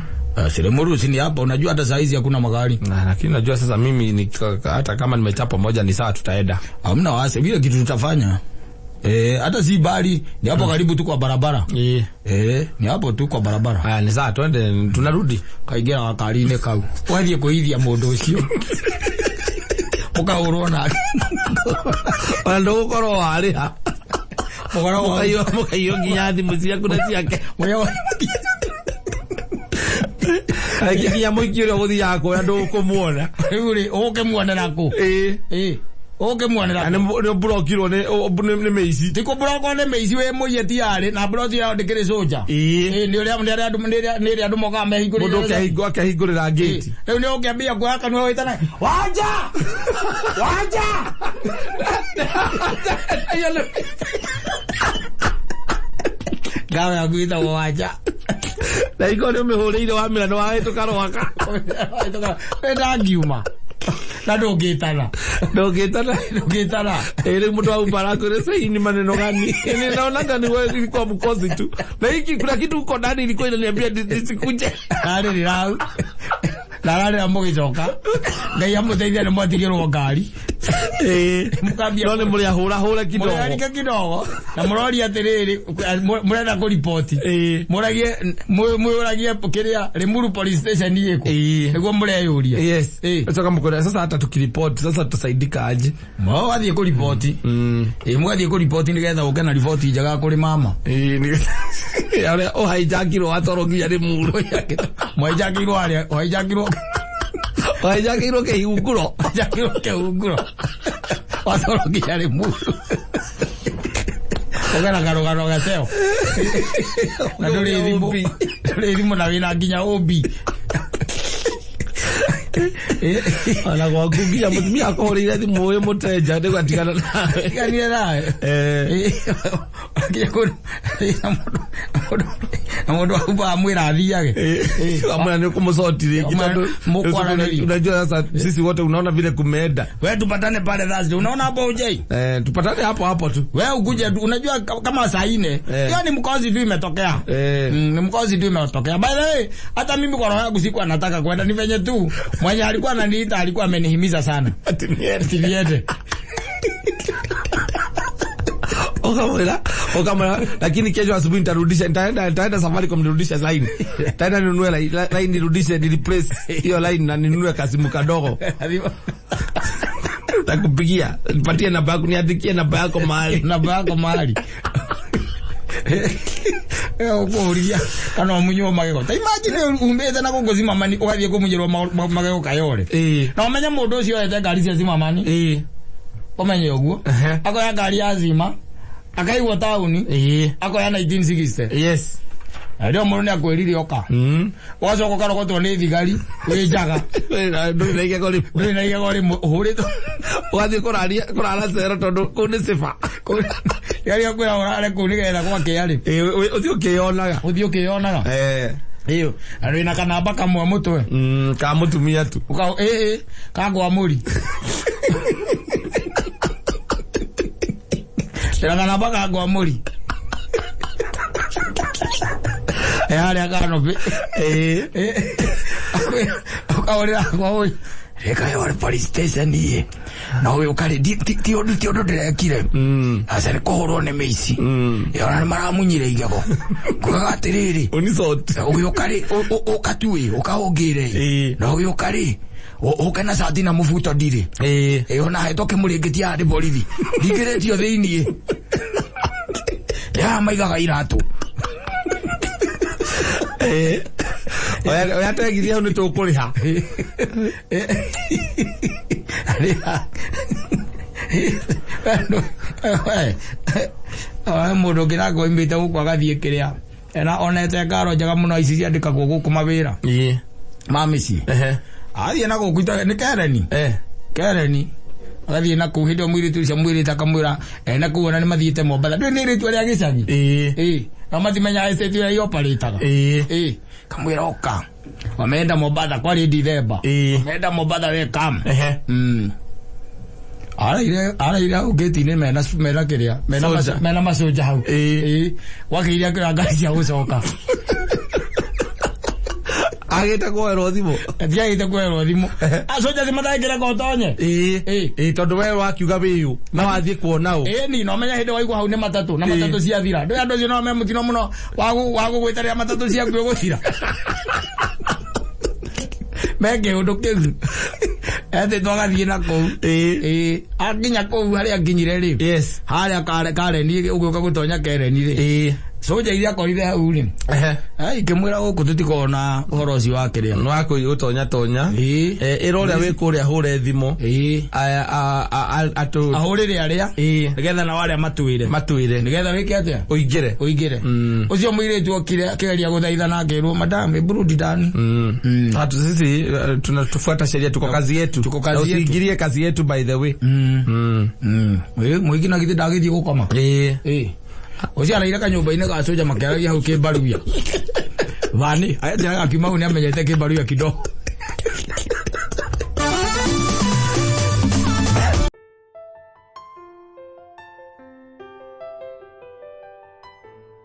Si Rĩmuru si ni hapa, unajua hata saa hizi hakuna magari. Na lakini najua sasa mimi ni hata kama nimechapa moja ni saa tutaenda. Hamna wasi vile kitu tutafanya. Hata si bali ni hapo karibu tu kwa barabara. Ni hapo tu kwa barabara. Haya ni saa twende tunarudi. Kaingira wakari-inĩ kau. Wathiĩ kũhithia mũndũ ũcio. Ũkahũrwo nake. Ona ndũgũkorwo warĩha. Mũkaiywo nginya thimũ ciaku na ciake. Nginya mũikia ũrĩa ũgũthiaga kuoya ndũkũmuona. Rĩu rĩ ũgũkĩmuonera kũ? Ũgũkĩmuonera kũ? Nĩ ũmburokirwo nĩ mĩici. Ti kũmburokwo nĩ mĩici wĩ mũiye ti yarĩ na mburoti yao ndĩkĩrĩ cũnja. Nĩ ũrĩa andũ mokaga mehingũrĩire. Mũndũ akehingũrĩra ngĩti. Rĩu nĩ ũkĩambia kuoya kanua wĩtane Wanja! Wanja! Ngawa yaku ĩtagwo Wanja. Na iko nĩ ũmĩhũrĩire wamĩra nĩ wahĩtũka rwaka. We ndangiuma. Na ndũngĩtana. Ndũngĩtana. Ndũngĩtana. Rĩu mũndũ wa Uber arakwĩra sasa hii ni maneno gani? Ninaonanga ni wewe ilikuwa mkosi tu. Na hiki kuna kitu huko ndani ilikuwa inaniambia nisikuje. Arĩrĩra hau. Na ararĩra mũgĩcoka. Ngai amũteithia nĩ mwatigĩrwo ngari. Mũkambia No nĩ mũrĩahũra hũra kidogo. Mũrĩarike kidogo. Na mũroria atĩrĩrĩ mũrenda kũripoti. Mũragie mwĩũragie kĩrĩa Rĩmuru police station ĩkũ. Nĩguo mũreyũria. Yes. Sasa mkwenda sasa hata tukiripoti sasa tutasaidika aje? Mo wathiĩ kũripoti. Mũgathiĩ kũripoti nĩgetha ũke na riboti njega kũrĩ mama. Nĩ arĩa ũhaijakirwo watwarwo nginya Rĩmuru. Mwahijakirwo harĩa ũhaijakirwo Ũhaijakirwo kĩhunguro. Ũhaijakirwo kĩhunguro. Watwarwo nginya Rĩmuru. Ũgera karũgano gateo. Na ndũrĩ thimũ. Ndũrĩ thimũ na wĩna nginya ũmbi. Ona gwaku nginya mũtumia akũhũrĩire thimũ wĩ mũtenja nĩguo atigana nawe. Tiganire nawe. Eh. Akinya kũndũ na mũndũ waku amwĩra athiage. Amwĩra nĩ ũkũmũcoti rĩngĩ tondũ Mũkwaranĩria. unajua sasa sisi wote unaona vile kumeenda. We tupatane pale Thursday. Unaona hapo ujai? Eh, tupatane hapo hapo tu. We ukuje tu, unajua kama saa 4. Eh. Hiyo ni mkozi tu imetokea. Eh. Ni mkozi tu imetokea. By the way, hata mimi kwa roho yangu sikuwa nataka kwenda, ni venye tu mwenye alikuwa ananiita alikuwa amenihimiza sana. Ati niende. Ati niende. Ukamwira lakini kesho asubuhi nitarudisha, nitaenda Safaricom nirudishe line. Nitaenda ninunue line nirudishe, ni replace hiyo line na ninunue kasimu kadogo. Nitakupigia, nipatie namba yako, niandikie namba yako mahali. Namba yako mahali. Ukuria kana umunywo magego. Ta imagine umete na guku Zimamani ugathie kumunyirwo magego kayore. Eh. Na umenye mundu ucio oete ngari cia Zimamani. Eh. Umenye uguo. Ehe. Akoya ngari ya Zima. Akaigwo tauni. Eh. Akoya 1960. Yes. Na rĩo mũndũ nĩakwĩrire oka. Ũgacoka ũkarogotwo nĩ thigari wĩ njaga. Ndũrĩ na igego rĩmwe. Ndũrĩ na igego rĩmwe ũhũrĩtwo. Ũgathiĩ kũrara cero tondũ kũu nĩ ciba. Thigari akwĩra ũrare kũu nĩgetha gwakĩa rĩ. Eh, ũthiĩ ũkĩyonaga. Ũthiĩ ũkĩyonaga. Eh. Ĩyo. Na wĩna kanamba kamwe mũtwe. Ka mũtumia tu. Ũka ĩ ka ngwa mũri. Ndĩna kanamba ka ngwa mũri. Harĩa kanopĩ. Eh. Ũkahũrĩra ngwa mũri. Reka yore police station iye. Na ũyũ karĩ ti ũndũ ndĩrekire. Aca nĩ kũhũrwo nĩ mĩici. Ona nĩ maramunyire igego. Ngugaga atĩrĩrĩ. Unisort. Ũgĩũka rĩ, ũka tu ĩ, ũka ũngĩre ĩ. Na ũgĩũka rĩ, ũke na cati na mũbuto ndirĩ. Eh. Ona hetwo kĩmũrĩngĩti haha nĩ borithi. Ndingĩrĩtio thĩiniĩ. Nĩ haha maigaga iratũ. Eh. Oya tegiria hau nĩ tũkũrĩha. Mũndũ ũngĩ nake oimĩte gũkũ agathiĩ kĩrĩa ena onete ngaro njega mũno ici ciandĩkagwo gũkũ mawĩra Ĩĩ. ma mĩciĩ. Ehe. Athiĩ na gũkũ nĩ Kereni. Eh. Kereni. Agathiĩ na kũu hĩndĩ ĩyo mũirĩtu ũcio amwĩrĩte akamwĩra na kũu ona nĩ mathiĩte Mombatha. Ndũĩ nĩ irĩtu rĩa gĩcagi? Ĩĩ. Ĩĩ. No matimenyaga estate ĩrĩa ioparĩtaga. Ĩĩ. Ĩĩ. Kamwĩra oka. Wameenda Mombatha kwarĩ Dithemba. Ĩĩ. Wameenda Mombatha we come. Ehe. Araire hau gate-inĩ mena kĩrĩa mena macoja hau. Ĩĩ. Gwakĩire akĩoya ngari cia gũcoka. Agĩte kuoerwo thimũ. Atiagĩte kuoerwo thimũ. Acoja cimatangĩreka ũtonye. Ĩĩ. Ĩĩ tondũ we wakiuga wĩyũ na wathiĩ kuona ũ. Ĩĩ ni no menya hĩndĩ waigua hau nĩ matatũ na matatũ ciathira. Ndũĩ andũ acio no me mũtino mũno wa gũgwĩta rĩrĩa matatũ ciaku ĩgũthira. Me kĩũndũ kĩu. Etĩtwo agathiĩ na kũu. Ĩĩ. Ĩĩ. Akinya kũu harĩa akinyire rĩ. Yes. Harĩa Kareni ũgĩũka gũtonya Kereni rĩ. Ĩĩ. Soja iria akorire hau rĩ. Ehe. Ai ngĩmwĩra gũkũ tũtikoragwo na ũhoro ũcio wa kĩrĩa. Nĩ wa gũtonya tonya. Ĩĩ. Ĩra ũrĩa wĩ kũrĩa ahũre thimũ. Ĩĩ. Atũ. Ahũrĩre arĩa. Ĩĩ. Nĩgetha nao arĩa matuĩre. Matuĩre. Nĩgetha wĩke atĩa? Ũingĩre. Ũingĩre. Ũcio mũirĩtu okire akĩgeria gũthaitha na akĩrwo madam hebu rudi ndani. Hatu sisi tunatufuata sheria, tuko kazi yetu. Tuko kazi yetu. Usiingilie kazi yetu by the way. Ĩĩ mũingĩ na githĩ ndagĩthiĩ gũkoma. Ĩĩ. Ĩĩ. Ũcio araire kanyũmba-inĩ ga soja makĩaragia hau kĩmbaruya. Vani, atĩraga akiuma hau nĩamenyete kĩmbaruya kidogo.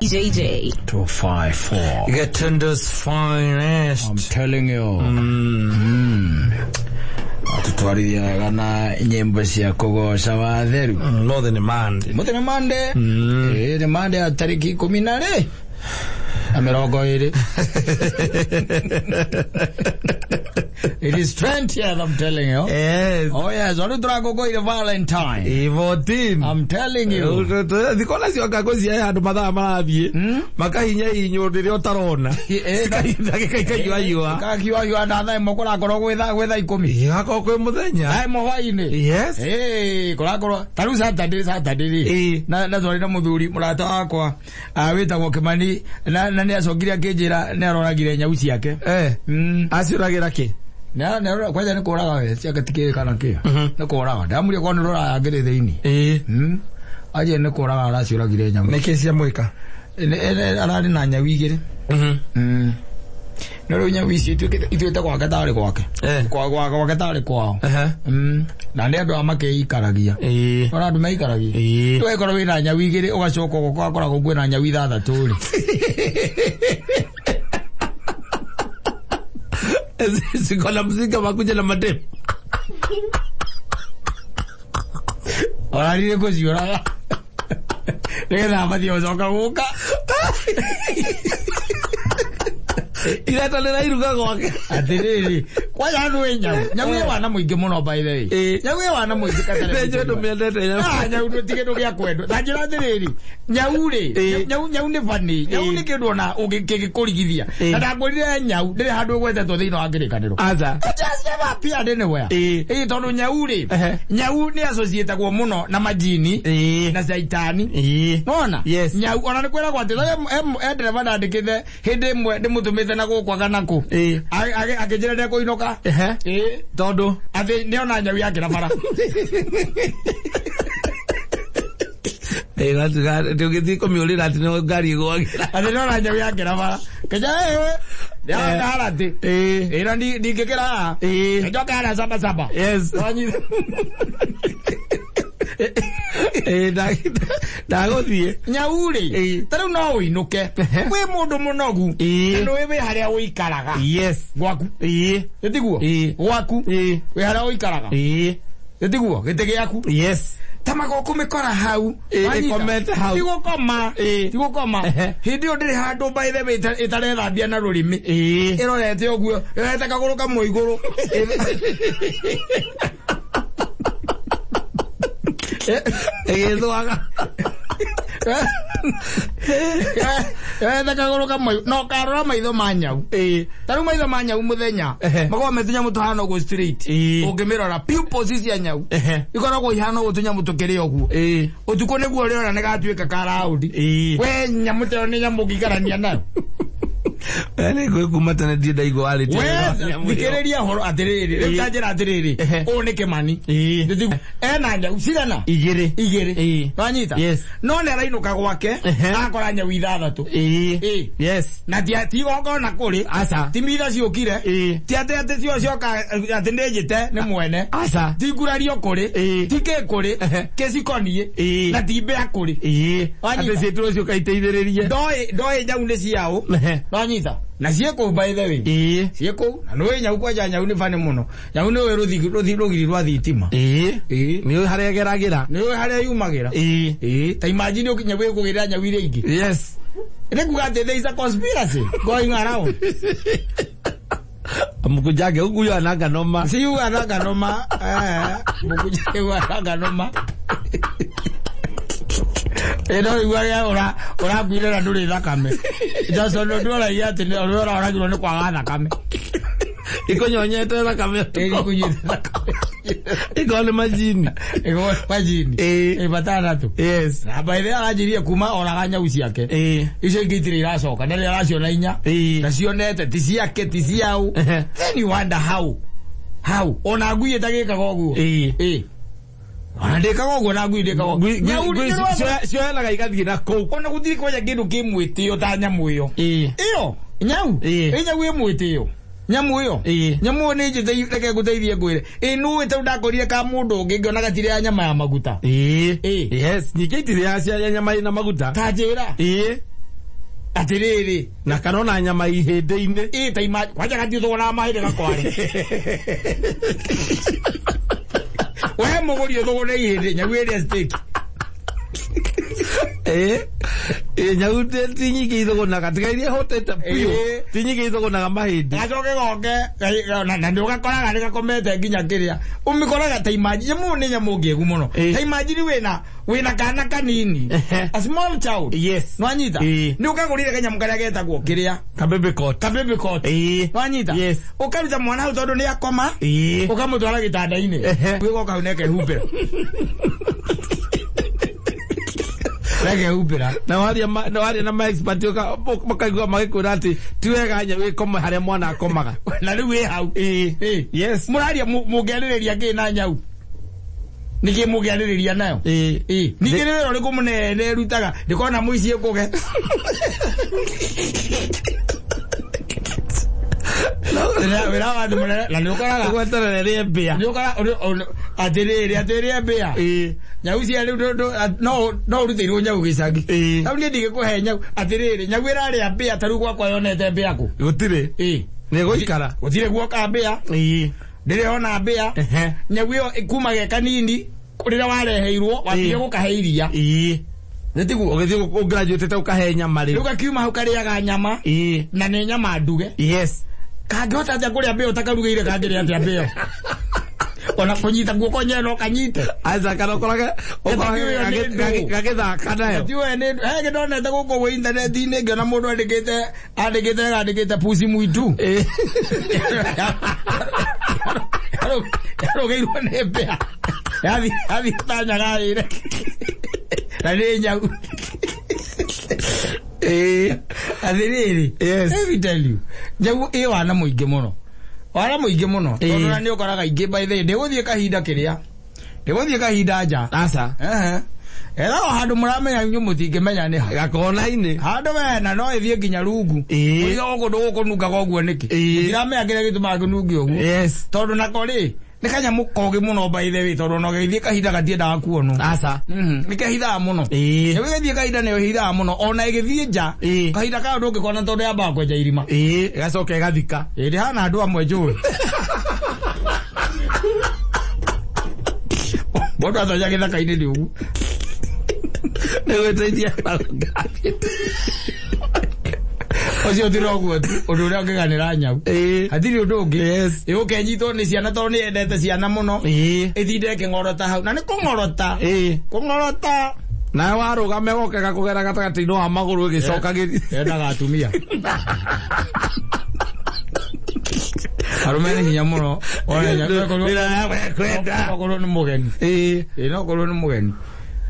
JJ. 254. Gatundu's finest. I'm telling you. Atutwarithia wega na nyĩmbo cia kũgoca watheru. Mothe nĩ Monday. Mothe nĩ Monday. Ĩĩ nĩ Monday ya tarĩki ikũmi na rĩ na mĩrongo ĩrĩ. It is 20th, I'm telling you. Yes. Oh yes, rĩu tũrakũngũĩire Valentine. Ĩ 14. I'm telling you. Thikũ nacio ngakũ cia handũ mathaa marathiĩ makahinya hinywo rĩrĩa ũtarona ndagĩka ikaiyũaiyũa Ikakiuayua na thaa ĩmwe kũrakorwo gwĩ thaa ikũmi. Igakorwo kwĩ mũthenya. Thaa ĩmwe hwaĩ-inĩ. Yes. Ĩĩ, kũrakorwo ta rĩu Saturday Saturday rĩ. Ĩĩ. Na twarĩ na mũthuri mũrata wakwa wĩtagwo Kĩmani na nĩ acokire akĩnjĩra nĩ aroragire nyau ciake. Eh. Aciũragĩra kĩ? Na kwanja nĩ kũraga we ciake tikĩ kana kĩ. Nĩ kũraga. Ndamũria kwa nĩ rũraya ngĩrĩ thĩinĩ. Aje nĩ kũraga araciũragire nyamũ. Nĩkĩ ciamwĩka? Ararĩ na nyau igĩrĩ. No rĩu nyau ici ituĩte gwake tarĩ gwake. Gwake tarĩ kwao. Na nĩ andũ a makĩikaragia. Ona andũ maikaragia. Ũgĩkorwo wĩna nyau igĩrĩ ũgacoka ũgakoragwo kwĩna nyau ithathatũ rĩ. Ziko na mzinga makuja na mademu. Orarire kũciũraga. Nĩgetha mathiĩ gũcoka gũka. Iretanĩra iruga gwake. Atĩrĩrĩ, kwanja handũ wĩ nyau. Nyau ĩ wana mũingĩ mũno by the way. Nyau ĩ wana mũingĩ katarĩ. Nĩ njũĩ ndũmĩendete nyau. Ah, nyau ti kĩndũ gĩa kwendwo. Ta njĩra atĩrĩrĩ, nyau rĩ, nyau nĩ funny. Nyau nĩ kĩndũ ona kĩngĩkũrigithia. Na ndakwĩrire nyau ndĩrĩ handũ ĩgwetetwo thĩinĩ wa kĩrĩkanĩro. Aca. Just never appeared anywhere. Tondũ nyau rĩ, nyau nĩ associatagwo mũno na majini na caitani. Nona? Yes. Nyau ona nĩ kwĩragwo atĩ he ndereba ndandĩkĩte hĩndĩ ĩmwe ndĩmũtũmĩte na gũkũ kana kũ. Akĩnjĩra ndekũinũka. Tondũ Atĩ nĩona nyau yakĩra bara. Ndũgĩthiĩ kũmĩũrĩra atĩ no ngari ĩgwagĩra. Atĩ nĩona nyau yakĩra bara. Kĩnja ndĩrona haratĩ. Ĩno ndingĩkĩra haha. Njoke harĩa saba saba. Yes. Ndagũthiĩ. Nyau rĩ, ta rĩu no ũinũke. Wĩ mũndũ mũnogu. Na nĩũĩ wĩ harĩa ũikaraga. Yes. Gwaku. Ĩtiguo? Gwaku. Wĩ harĩa ũikaraga. Ĩtiguo? Gĩtĩ gĩaku. Yes. Ta magoko mĩkora hau. Ĩkomete hau. Ti gũkoma. Ti gũkoma. Hĩndĩ ĩyo ndĩrĩ handũ by the way ĩtarethambia na rũrĩmĩ. Ĩrorete ũguo. Ĩrorete kagũrũ kamwe igũrũ. Ĩgĩthwaga. Ĩrorete kagũrũ kamwe. No karora maitho ma nyau. Ta rĩu maitho ma nyau mũthenya. Makoragwo me tũnyamũ tũhana ũguo straight. Ũngĩmĩrora pupils cia nyau. Ikoragwo ihana ũguo tũnyamũ tũkĩrĩ ũguo. Ũtukũ nĩguo ũrĩona nĩ gatuĩka ka round. We nyamũ ta ĩyo nĩ nyamũ ũngĩikarania nayo. Nĩ ngũĩ kuma tene ndirĩ ndaigua warĩtie. We thikĩrĩria ũhoro atĩrĩrĩ, rĩu ta njĩra atĩrĩrĩ, ũyũ nĩ Kĩmani. Ena nyau cigana? Igĩrĩ. Igĩrĩ. Wanyita? Yes. No nĩ arainũka gwake, akora nyau ithathatũ. Yes. Na ti igongona kũrĩ. Aca. Ti mitha ciũkire. Ti atĩ atĩ cio cioka atĩ nĩ njĩte nĩ mwene. Aca. Ti ngurario kũrĩ. Ti kĩ kũrĩ. Kĩcikoniĩ. Na ti mbĩa kũrĩ. Atĩ ciĩtũrwo ciũka iteithĩrĩrie. Ndoĩ nyau nĩ ciaũ. Wanyita? Na ciĩ kũu by the way. Ciĩ kũu. Na nĩũĩ nyau kwanja nyau nĩ bani mũno. Nyau nĩũĩ rũgiri rwa thitima. Nĩũĩ harĩa ĩgeragĩra. Nĩũĩ harĩa yumagĩra. Ta imagine nyau ĩkũgĩrĩra nyau iria ingĩ. Yes. Nĩ kuga atĩ there is a conspiracy going around. Mkujange huku huyo ananga noma. Si huyu ananga noma. Mkujange huyu ananga noma. Ĩno iguaga ũrakuire na ndũrĩ thakame. Johnson ndũragia atĩ ũrĩa ũroragirwo nĩ kwaga thakame. Ikũnyonyete thakame. Ĩkũnyonyete thakame. Ĩkorwo nĩ majini. Ĩkorwo nĩ majini. Matandatũ. Yes. Na by the way aranjĩrire kuma oraga nyau ciake. Icio ingĩ itirĩ iracoka. Na rĩrĩa araciona inya. Na cionete ti ciake ti ciao. Then you wonder how. How? Ona ngui ĩtagĩkaga ũguo. Ona ndĩkaga ũguo na ngui ndĩkaga ũguo. Nyau cioyanaga igathiĩ na kũu. Ona gũtirĩ kwanja kĩndũ kĩ mwĩtĩo ta nyamũ ĩyo. Ĩyo nyau. Ĩ nyau ĩ mwĩtĩo. Nyamũ ĩyo. Nyamũ ĩyo nĩ njĩte reke ngũteithie ngwĩre. Ĩ nũĩ tondũ ndakorire ka mũndũ ũngĩ ngĩona gatirĩ nyama ya maguta. Yes, nyingĩ itirĩ cia nyama ĩna maguta. Ta njĩra. Atĩrĩrĩ. Na kana ona nyama ihĩndĩ-inĩ. Ta ima kwanja gatiũthũgũnaga mahĩndĩ gakware. We mũgũri ũthũgũne ihĩndĩ nyau ĩrĩa steak. Nyau ti nyingĩ ithũgũnaga tiga iria ihũtĩte biũ. Ti nyingĩ ithũgũnaga mahĩndĩ. Gacoke goke na nĩ ũgakoraga nĩ gakomete nginya kĩrĩa. Ũmĩkoraga ta imagine nyamũ nĩ nyamũ ngĩgu mũno. Ta imagine wĩna kana kanini. A small child. Yes. Nwanyita? Nĩ ũkagũrire kanyamũ karĩa getagwo kĩrĩa. Kabebe kot. Kabebe kot. Nwanyita? Yes. Ũkaruta mwana hau tondũ nĩ akoma. Ũkamũtwara gĩtanda-inĩ. Wĩgoka hau na ĩkehumbĩra. Rekehumbĩra. Na waria na waria na ma expert makaigua magĩkwĩra atĩ ti wega nyau ĩkome harĩa mwana akomaga. Na rĩu ĩ hau. Ĩĩ. Yes. Mũraria mũngĩarĩrĩria kĩ na nyau? Nĩkĩ mũngĩarĩrĩria nayo? Ĩĩ. Ĩĩ. Ningĩ nĩ wĩra ũrĩkũ mũnene ĩrutaga? Ndĩkona mũici ĩkũge. Wĩra wa andũ mũnene na nĩ ũkoraga Gweterera rĩe mbĩa. nĩ ũkoraga atĩrĩrĩ atĩrĩe mbĩa. Ĩĩ. Nyau cia rĩu no ũrutĩirwo nyau gĩcagi. Ĩĩ. Rĩu niĩ ndingĩkũhe nyau atĩrĩrĩ nyau ĩrarĩa mbĩa ta rĩu gwakwa yonete mbĩa kũ? Gũtirĩ. Ĩĩ. Nĩ gũikara. Gũtirĩ guoka mbĩa. Ĩĩ. Ndĩrĩ ona mbĩa. Ehe. Nyau ĩyo kuma ge kanini rĩrĩa wareheirwo wambire gũkahe iria. Ĩĩ. Nĩ tiguo? Ũgĩthiĩ ũgraduate ũkahe nyama rĩu. Rĩu gakiuma hau karĩaga nyama. Ĩĩ. Na nĩ nyama nduge. Yes. Kangĩhota atĩa kũrĩa mbĩa ũtakarugĩire kangĩrĩa atĩa mbĩa? Ona kũnyita guoko nyewe no kanyite. Aca kana ũkorage gagĩthaka nayo. Tiwe nĩ he gĩndonete gũkũ gwĩ intaneti-inĩ ngĩona mũndũ andĩkĩte andĩkĩte pusi mwitu. Ĩĩ. Yarũgĩirwo nĩ mbĩa. Yathiĩ ta nyagaĩre. Na nĩ nyau. Ĩĩ. Atĩrĩrĩ. Yes. Let me tell you. Nyau ĩ wana mũingĩ mũno. Wana mũingĩ mũno. Tondũ na nĩ ũkoraga ingĩ by the way ndĩgũthiĩ kahinda kĩrĩa. Ndĩgũthiĩ kahinda nja. Aca. Ehe. Ethaga handũ mũramenya inyuĩ mũtingĩmenya nĩ ha. Gakona-inĩ. Handũ wena no ĩthiĩ nginya rungu. Ĩĩ. Ũrĩa gũkũ ndũgũkũnungaga ũguo nĩkĩ? Ĩĩ. Mũtiramenya kĩrĩa gĩtũmaga kĩnunge ũguo. Yes. Tondũ nako rĩ nĩ kanyamũ kogĩ mũno by the way tondũ ona gagĩthiĩ kahinda gatiendaga kuonwo. Aca. Nĩ kehithaga mũno. Ĩĩ. Nyau ĩgĩthiĩ kahinda nĩyo ĩhithaga mũno ona ĩgĩthiĩ nja. Ĩĩ. Kahinda kayo ndũngĩkona tondũ yambaga kwenja irima. Ĩĩ. Ĩgacoka ĩgathika. Ĩĩ ndĩhana andũ amwe njũĩ. Mũndũ atonya gĩthaka-inĩ nĩ ũguo. Nĩ gwĩteithia. Ũcio ti noguo tu ũndũ ũrĩa ũngĩganĩra nyau. Ĩĩ. Hatirĩ ũndũ ũngĩ. Yes. Ĩũke ĩnyitwo nĩ ciana tondũ nĩ yendete ciana mũno. Ĩĩ. Ĩtinde ĩkĩng'orota hau. Na nĩ kũng'orota. Ĩĩ. Kũng'orota. Nawe warũgame woke gakũgera gatagatĩ-inĩ wa magũrũ ĩgĩcokagĩria. Yendaga atumia. Arũme nĩ hinya mũno. One nyau Kwenda. okorwo nĩ mũgeni. Ĩĩ. Ĩĩ no okorwo nĩ mũgeni.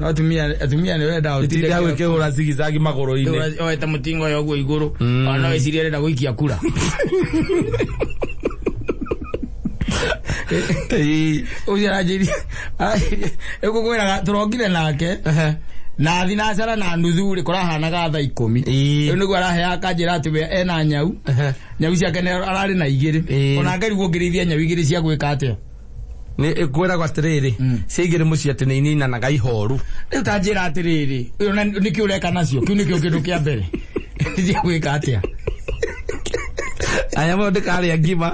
No atumia nĩ wendaga Ĩtinde hau ĩkĩhũra zigizagi magũrũ-inĩ. Oete mũtingo ũyũ ũguo igũrũ. Ona no ĩcirie arenda gũikia kura. Ĩĩ. Ũcio aranjĩria ĩgũkwĩraga tũrokire nake. Ehe. Na thinacara na nuthu rĩ kũrahanaga thaa ikũmi. Ĩĩ. Rĩu nĩguo araheaga akanjĩra atĩ we ena nyau. Ehe. Nyau ciake nĩ ararĩ na igĩrĩ. Ĩĩ. Ona ngarigwo ngĩrĩithia nyau igĩrĩ cia gwĩka atĩa. Nĩ ĩkwĩragwo atĩrĩrĩ cia igĩrĩ mũciĩ atĩ nĩ ininanaga ihoru. Rĩu ta njĩra atĩrĩrĩ ũyũ na nĩkĩ ũreka nacio kĩu nĩkĩo kĩndũ kĩa mbere. Nĩ cia gwĩka atĩa. Aya mũno ndĩkarĩa ngima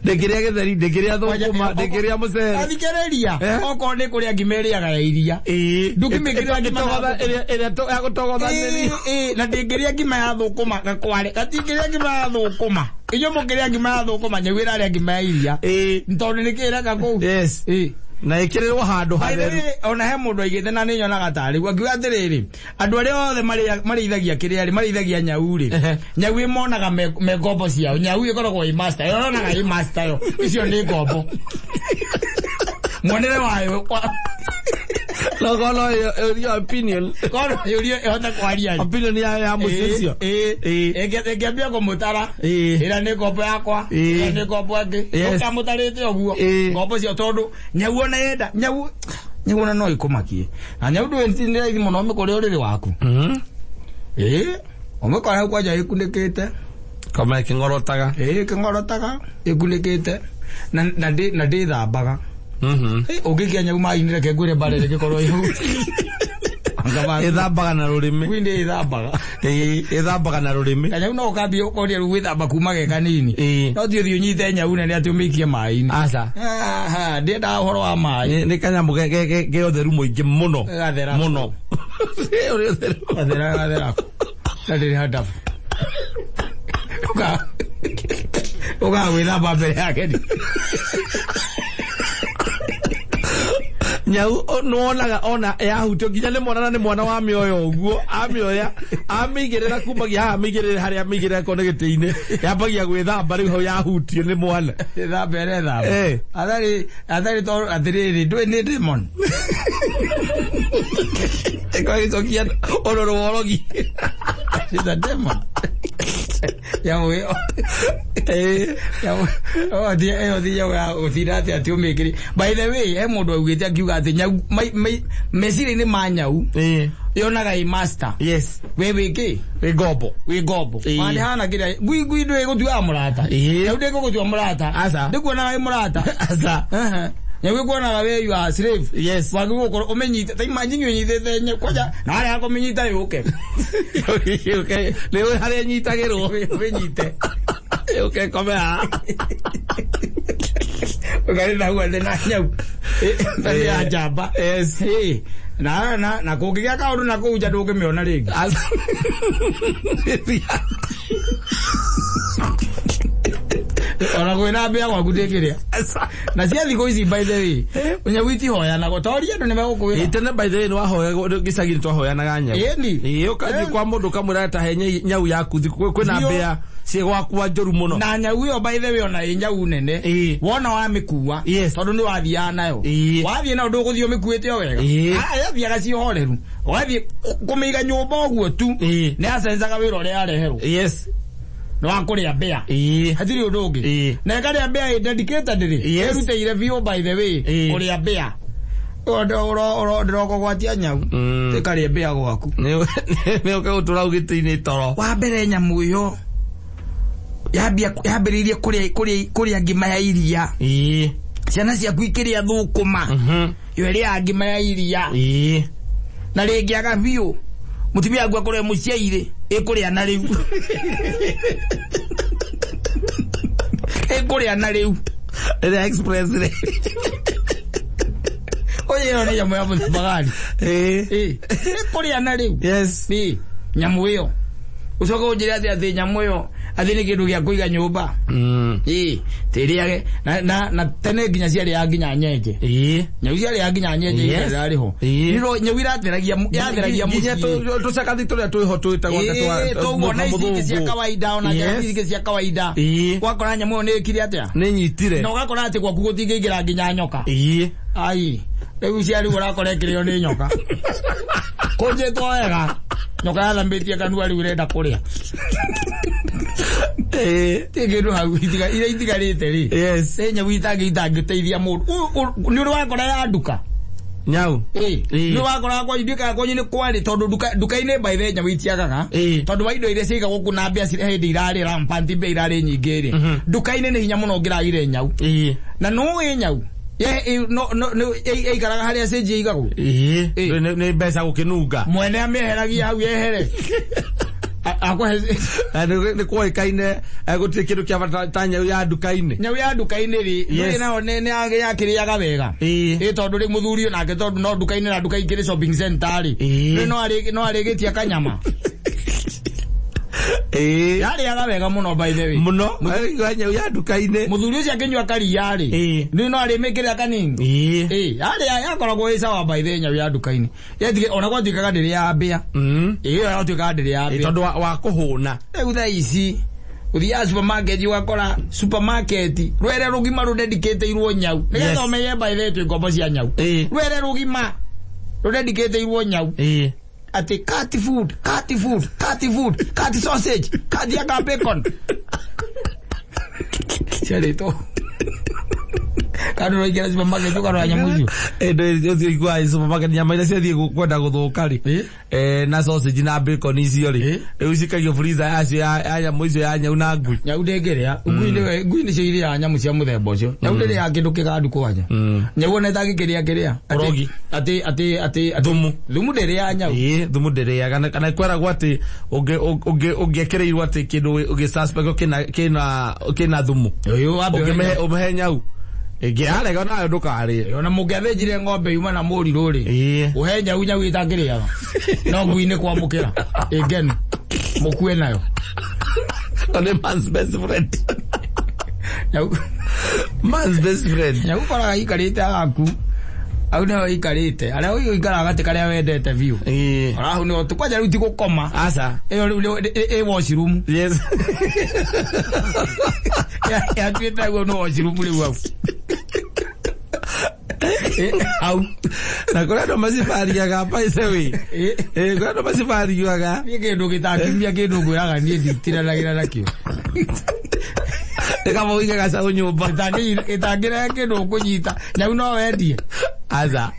ndĩkĩrĩa gĩtheri ndĩkĩrĩa thũkũma ndĩkĩrĩa mũcere. Athikĩrĩria Eh? okorwo nĩ kũrĩa ngima ĩrĩaga ya iria. Ĩĩ. Ndũngĩmĩkĩrĩra ngima na Ĩtogotha- ĩrĩa ya gũtogothanĩria. Ĩĩ, na ndĩngĩrĩa ngima ya thũkũma gakware gatingĩrĩa ngima ya thũkũma inyuĩ mũngĩrĩa ngima ya thũkũma nyau ĩrarĩa ngima ya iria. Ĩĩ. Tondũ nĩkĩ ĩreka kũu. Yes. Ĩĩ. Na ĩkĩrĩrwo handũ By the hatheru. way, ona he mũndũ aigĩte na nĩ nyonaga tarĩ guo akiuga atĩrĩrĩ andũ arĩa othe marĩithagia kĩrĩa rĩ marĩithagia nyau rĩ Ehe. nyau ĩmonaga me ngombo ciao nyau ĩkoragwo ĩ master yo yonaga ĩ master yo icio nĩ ngombo muonere wayo No kono your opinion. korwo yũrio ĩhote kwaria rĩ Opinion ya mũciĩ ũcio. Ĩĩ, ĩĩ. Ĩngĩambia kũmũtara Ĩĩ. ĩrĩa nĩ ngombo yakwa Ĩĩ. ĩrĩa nĩ ngombo ĩngĩ Yes. ũkamũtarĩte ũguo Ĩĩ. ngombo cio tondũ nyau ona yenda nyau nyau ona no ĩkũmakie na nyau ndũĩ nĩ raithi mũno ũmĩkore ũrĩrĩ waku. Ĩĩ ũmĩkore hau kwanja ĩkunĩkĩte. Koma ĩkĩng'orotaga. Ĩĩ ĩkĩng'orotaga ĩkunĩkĩte na na ndĩthambaga. Ũngĩikia nyau maĩ-inĩ reke ngwĩre mbara ĩrĩgĩkorwo ĩ hau. Ĩthambaga na rũrĩmĩ. Ngui nĩ ĩthambaga. Ĩĩ, ĩthambaga na rũrĩmĩ. Kanyau no ũkambia ũkoria rĩu gwĩthamba kuma ge kanini. Ĩĩ. No ti ũthiĩ ũnyite nyau nene atĩ ũmĩikie maĩ-inĩ. Aca. Aha, ndiendaga ũhoro wa maĩ. Nĩ kanyamũ ge ũtheru mũingĩ mũno. Gathera. Mũno. Ũrĩ ũtheru. Gathera gathera. Na ndĩrĩ handabu. Ũkaga gwĩthamba mbere yake. Nyau nĩwonaga ona yahutio nginya nĩ mwana na nĩ mwana wa mĩoyo ũguo amĩoya amĩigĩrĩra kumagia haha amĩigĩrĩre harĩa amĩigĩrĩra korwo nĩ gĩtĩ-inĩ yambagia gwĩthamba rĩu hau yahutio nĩ mwana. Ĩthamba ĩrethamba. Eh. Athari athari to atĩrĩrĩ ndũĩ nĩ demon. Ĩgagĩcokia ũrũrũ wa ũrogi. She's a demon. Nyamũ ĩyo. Eh. Nyamũ ĩyo ĩyo ti nyamũ ya gũtinda atĩ atĩ ũmĩkĩre. By the way, he mũndũ augĩte akiuga atĩ nyau meciria-inĩ ma nyau Eh. yonaga ĩ master. Yes. We wĩ kĩ? Wĩ ngombo. Wĩ ngombo. Ĩĩ. Wandĩ hana kĩrĩa ngui ngui ndũĩ gũtuaga mũrata. Ĩĩ. Nyau ndĩgũgũtua mũrata. Aca. Ndĩkuonaga wĩ mũrata. Aca. Ehe. Nyau ĩkuonaga we you are slave. Yes. Wagĩrĩirwo gũkorwo ũmĩnyite ta imagine ũnyitĩte nyau kwanja na warega kũmĩnyita yũke. Yũke nĩ ũĩ harĩa ĩnyitagĩrwo. Ũmĩnyite. Yũke ĩkome haha. Ũkarĩ na hau atĩ na nyau. Ĩ ya njamba. Yes. Ĩ. Na na na kũngĩgĩa kaũndũ na kũu nja ndũngĩmĩona rĩngĩ. Aca. Ona kwĩna mbĩa gwaku ndĩngĩrĩa. Aca. Na cia thikũ ici by the way, nyau itihoyanagwo. Toria andũ nĩmegũkwĩra. Ĩ, tene by the way nĩwahoyagwo gĩcagi nĩtwahoyanaga nyau. Ĩni. Ĩ, ũkathiĩ kwa mũndũ ũkamwĩra ta he nyau yaku kwĩna Biũ. mbĩa ciĩ gwakwa njũru mũno. Na nyau ĩyo by the way ona ĩ nyau nene. Ĩ. Wona wamĩkua. Yes. Tondũ nĩ wathiaga nayo. Ĩ. Wathiĩ nayo ndũgũthiĩ ũmĩkuĩte o wega. Ĩ. Ah, yathiaga ciĩ horeru. Ũgathiĩ kũmĩiga nyũmba ũguo tu. Ĩ. Nĩ yacenjaga wĩra ũrĩa yareherwo. Yes. Nĩ wa kũrĩa mbĩa. Ĩ. Hatirĩ ũndũ ũngĩ. Ĩ. Na ĩkarĩa mbĩa ĩ dedicated rĩ. Yes. Ĩrutĩire biũ by the way. Ĩ. Kũrĩa mbĩa. Ndĩrokũgwatia nyau. Ĩkarĩa mbĩa gwaku. Nĩ ũke gũtũra gĩtĩ-inĩ toro. Wa mbere nyamũ ĩyo yambĩrĩirie kũrĩa ngima ya iria. Ĩ. Ciana ciaku ikĩrĩa thũkũma. Yo ĩrĩaga ngima ya iria. Ĩ. Na rĩngĩaga biũ mũtumia waku akorwo e mũciairĩ ĩkũrĩa na rĩu. Ĩkũrĩa na rĩu. Ĩrĩa express rĩ. Ũyũ ĩyo nĩ nyamũ ya mũthemba gani? Ĩ. Ĩ. Ĩkũrĩa na rĩu. Yes. Ĩ. Nyamũ ĩyo. Ũcoke ũnjĩre atĩ nyamũ ĩyo atĩ nĩ kĩndũ gĩa kũiga nyũmba. Ĩ. Tĩrĩage na tene nginya ciarĩaga nginya nyenje. Ĩ. Nyau ciarĩaga nginya nyenje Yes. irarĩ ho. Ĩ. Nĩro nyau iratheragia yatheragia Nginya mũciĩ. tũcakathi tũrĩa twĩho twĩtagwo Ĩ, toguo na ici ingĩ cia kawaida ona Yes. njagathi ingĩ cia kawaida. Ĩ. Wakora nyamũ ĩyo nĩ ĩkire atĩa? Nĩ nyitire. Na ũgakora atĩ gwaku gũtingĩingĩra nginya nyoka. Ĩ. Ai, rĩu cia rĩu ũrakora ĩkĩrĩo nĩ nyoka. Kũnjĩtwo wega. Nyoka yathambĩtie kanua rĩu ĩrenda kũrĩa. Ĩ. Ti kĩndũ hau iria itigarĩte rĩ. Yes. Nĩ nyau itangĩteithia mũndũ. Nĩ ũrĩ wakora ya nduka? Nyau. Ĩ. Ĩ. Nĩ wakora kwanyu ndiũkaga kwanyu nĩ kwarĩ tondũ nduka-inĩ by the way nyau itiagaga. Ĩ. Tondũ wa indo iria ciigagwo kũu na mbĩa hĩndĩ irarĩ rampant mbĩa irarĩ nyingĩ rĩ. Nduka-inĩ nĩ hinya mũno ũngĩragire nyau. Ĩ. Na nũĩ nyau? Ĩikaraga harĩa cĩnji ĩigagwo. Ĩ. Ĩ. Nĩ mbeca gũkĩnunga. Mwene amĩeheragia hau yehere. Akũhe Nĩ kwoĩkaine gũtirĩ kĩndũ kĩa bata ta nyau ya nduka-inĩ. nyau ya nduka-inĩ rĩ, Yes. ndũĩ nayo nĩ yakĩrĩaga wega. Ĩ. Ĩ tondũ rĩ mũthuri nake tondũ no nduka-inĩ na nduka ingĩ shopping center rĩ. Ĩ. Rĩ no arĩgĩtia kanyama. Ĩ. Yarĩaga wega mũno by the way. Mũno. Nyau ya nduka-inĩ. Mũthuri ũcio akĩnyua karia rĩ. Ĩ. Nĩ no arĩmĩkĩrĩra kanini. Ĩ. Ĩ, yarĩa yakoragwo ĩ sawa by the way nyau ya nduka-inĩ. Yetige ona gwatuĩkaga ndĩrĩ ya mbĩa. Ĩ, ĩyo yatuĩkaga ndĩrĩ ya Ĩ, mbĩa. tondũ wa kũhũna. Rĩu thaa ici ũthiaga supermarket ũgakora supermarket rwere rũgima rũdedicatĩirwo nyau. Nĩgetha Yes. ũmenye by the way twĩ ngombo cia nyau. Ĩ. Rwere rũgima rũdedicatĩirwo nyau. Ĩ. Atĩ cat food, cat food, cat food, cat sausage, cat ya bacon. Ciarĩtwo. Kana ũraingĩra supermarket ũkarora nyamũ icio. Ĩ, ũthiĩ ũiguaga supermarket nyama iria ciathiĩ kwenda gũthũka rĩ. Na sausage na bacon icio rĩ. Rĩu cikagio freezer yacio ya nyamũ icio ya nyau na ngui. Nyau ndĩngĩrĩa. Ngui nĩcio irĩaga nyamũ cia mũthemba ũcio. Nyau ndĩrĩaga kĩndũ kĩgandu kwanja. Nyau ona ĩtangĩkĩrĩa kĩrĩa. Ũrogi. Atĩ Thumu. Thumu ndĩrĩaga nyau. Ĩ, thumu ndĩrĩaga kana kweragwo atĩ ũngĩekĩrĩirwo atĩ kĩndũ ũgĩ suspect kĩna thumu. Ũyũ wambe Ũngĩmĩhe ũmĩhe nyau. Ĩngĩ yarega nayo ndũkarĩe. Ona mũngĩathĩnjire ng'ombe yuma na mũrirũ rĩ. Ĩ. Ũhe nyau nyau ĩtangĩrĩaga. No ngui nĩ kwamũkĩra. Ĩngenu. Mũkue nayo. Nĩ man's best friend. Nyau Man's best friend. nyau ũkoraga ikarĩte haku. Au nĩho ikarĩte arĩa ũikaraga gatĩ karĩa wendete biũ. Arahu nĩho kwanja rĩu ti gũkoma. Aca. Ĩyo rĩu ĩ washroom. Yes. Yatuĩte guo nĩ washroom rĩu hau. Au. Na kũrĩ andũ macibariaga by the way. Kũrĩ andũ macibariaga. Niĩ kĩndũ gĩtangiumia kĩndũ ngwĩraga niĩ nditiranagĩra nakĩo. Nĩkaba ũige gacaũ nyũmba. Gĩtangĩrehe kĩndũ ũkũnyita. Nyau no wendie. Aca.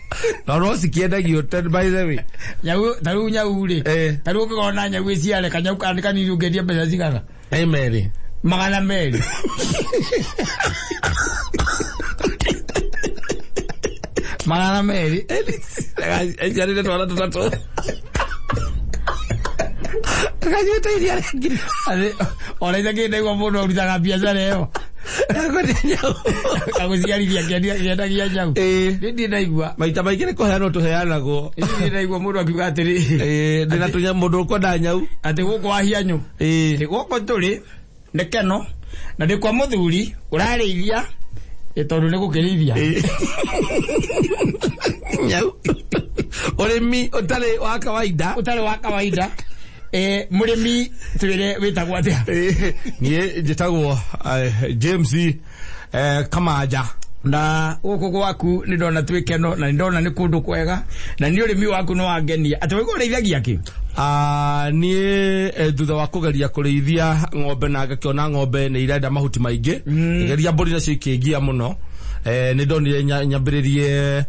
No no cikĩendagio by the way. Nyau ta rĩu nyau rĩ. Ta rĩu ũngĩkorwo na nyau ĩciare kanyau kanini ũngĩendia mbeca cigana? 200. 200. 200. Eciarire twana tũtatũ. Kanyuĩte iria rĩa ngiri. Ona ithe ndaigua mũndũ arutaga biacara ĩyo. Akwendia nyau. Agũciarithia akĩendagia nyau. Niĩ ndirĩ ndaigua. Maita maingĩ nĩ kũheanwo tũheanagwo. Niĩ ndirĩ ndaigua mũndũ akiuga atĩrĩ. Ndĩna tũnya mũndũ ũkwenda nyau. Atĩ gũkũ Wahianyũ. Nĩ gũkũ tũrĩ nĩ Keno na ndĩ kwa mũthuri ũrarĩithia tondũ nĩ gũkĩrĩithia. Nyau. Ũrĩmi ũtarĩ wa kawaida. Ũtarĩ wa kawaida. Mũrĩmi twĩre wĩtagwo atĩa? Niĩ njĩtagwo James Kamanja. Na gũkũ gwaku nĩ ndona twĩ Keno na nĩ ndona nĩ kũndũ kwega na nĩ ũrĩmi waku nĩ wangenia. Atĩ waigua ũrĩithagia kĩ? Niĩ thutha wa kũgeria kũrĩithia ng'ombe na ngakĩona ng'ombe nĩ irenda mahuti maingĩ, ngĩgeria mbũri nacio ikĩngia mũno. Nĩ ndonire nyambĩrĩrie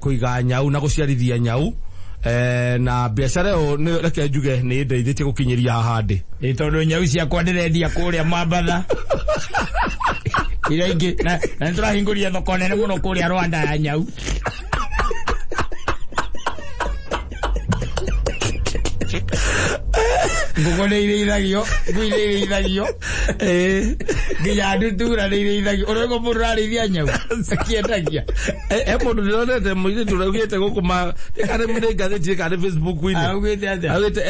kũiga nyau na gũciarithia nyau. Na biacara ĩyo reke njuge nĩ ĩndeithĩtie gũkinyĩria haha ndĩ. Ĩ tondũ nyau ciakwa ndĩrendia kũrĩa Mambatha. Iria ingĩ na nĩ tũrahingũrire thoko nene mũno kũrĩa Rwanda ya nyau. Ngũkũ nĩ irĩithagio, ngui nĩ irĩithagio. Nginya ndutura nĩ irĩithagio. Ũraigua mũndũ ũrarĩithia nyau akĩendagia. Mũndũ ndĩronete mũirĩtu ũraugĩte gũkũ kana nĩ ngathĩti kana nĩ Facebook-inĩ. Augĩte atĩa? Augĩte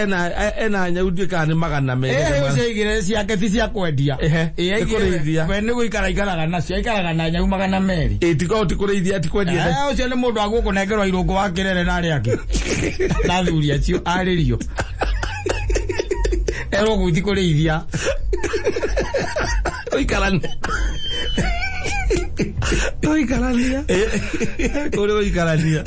ena nyau ndiũĩ kana nĩ 200. Ũcio aigire ciake ti cia kwendia. Nĩ kũrĩithia. We nĩ gũikara aikaraga nacio, aikaraga na nyau 200. Ti kũrĩithia, ti kwendia. Ũcio nĩ mũndũ wa gũkũnengerwo irũngũ wa kĩrere na arĩa angĩ. Na athuri acio arĩrio. Erwo kũu ti kũrĩithia. Ũikarania. Ũikarania. Kũrĩ ũikarania.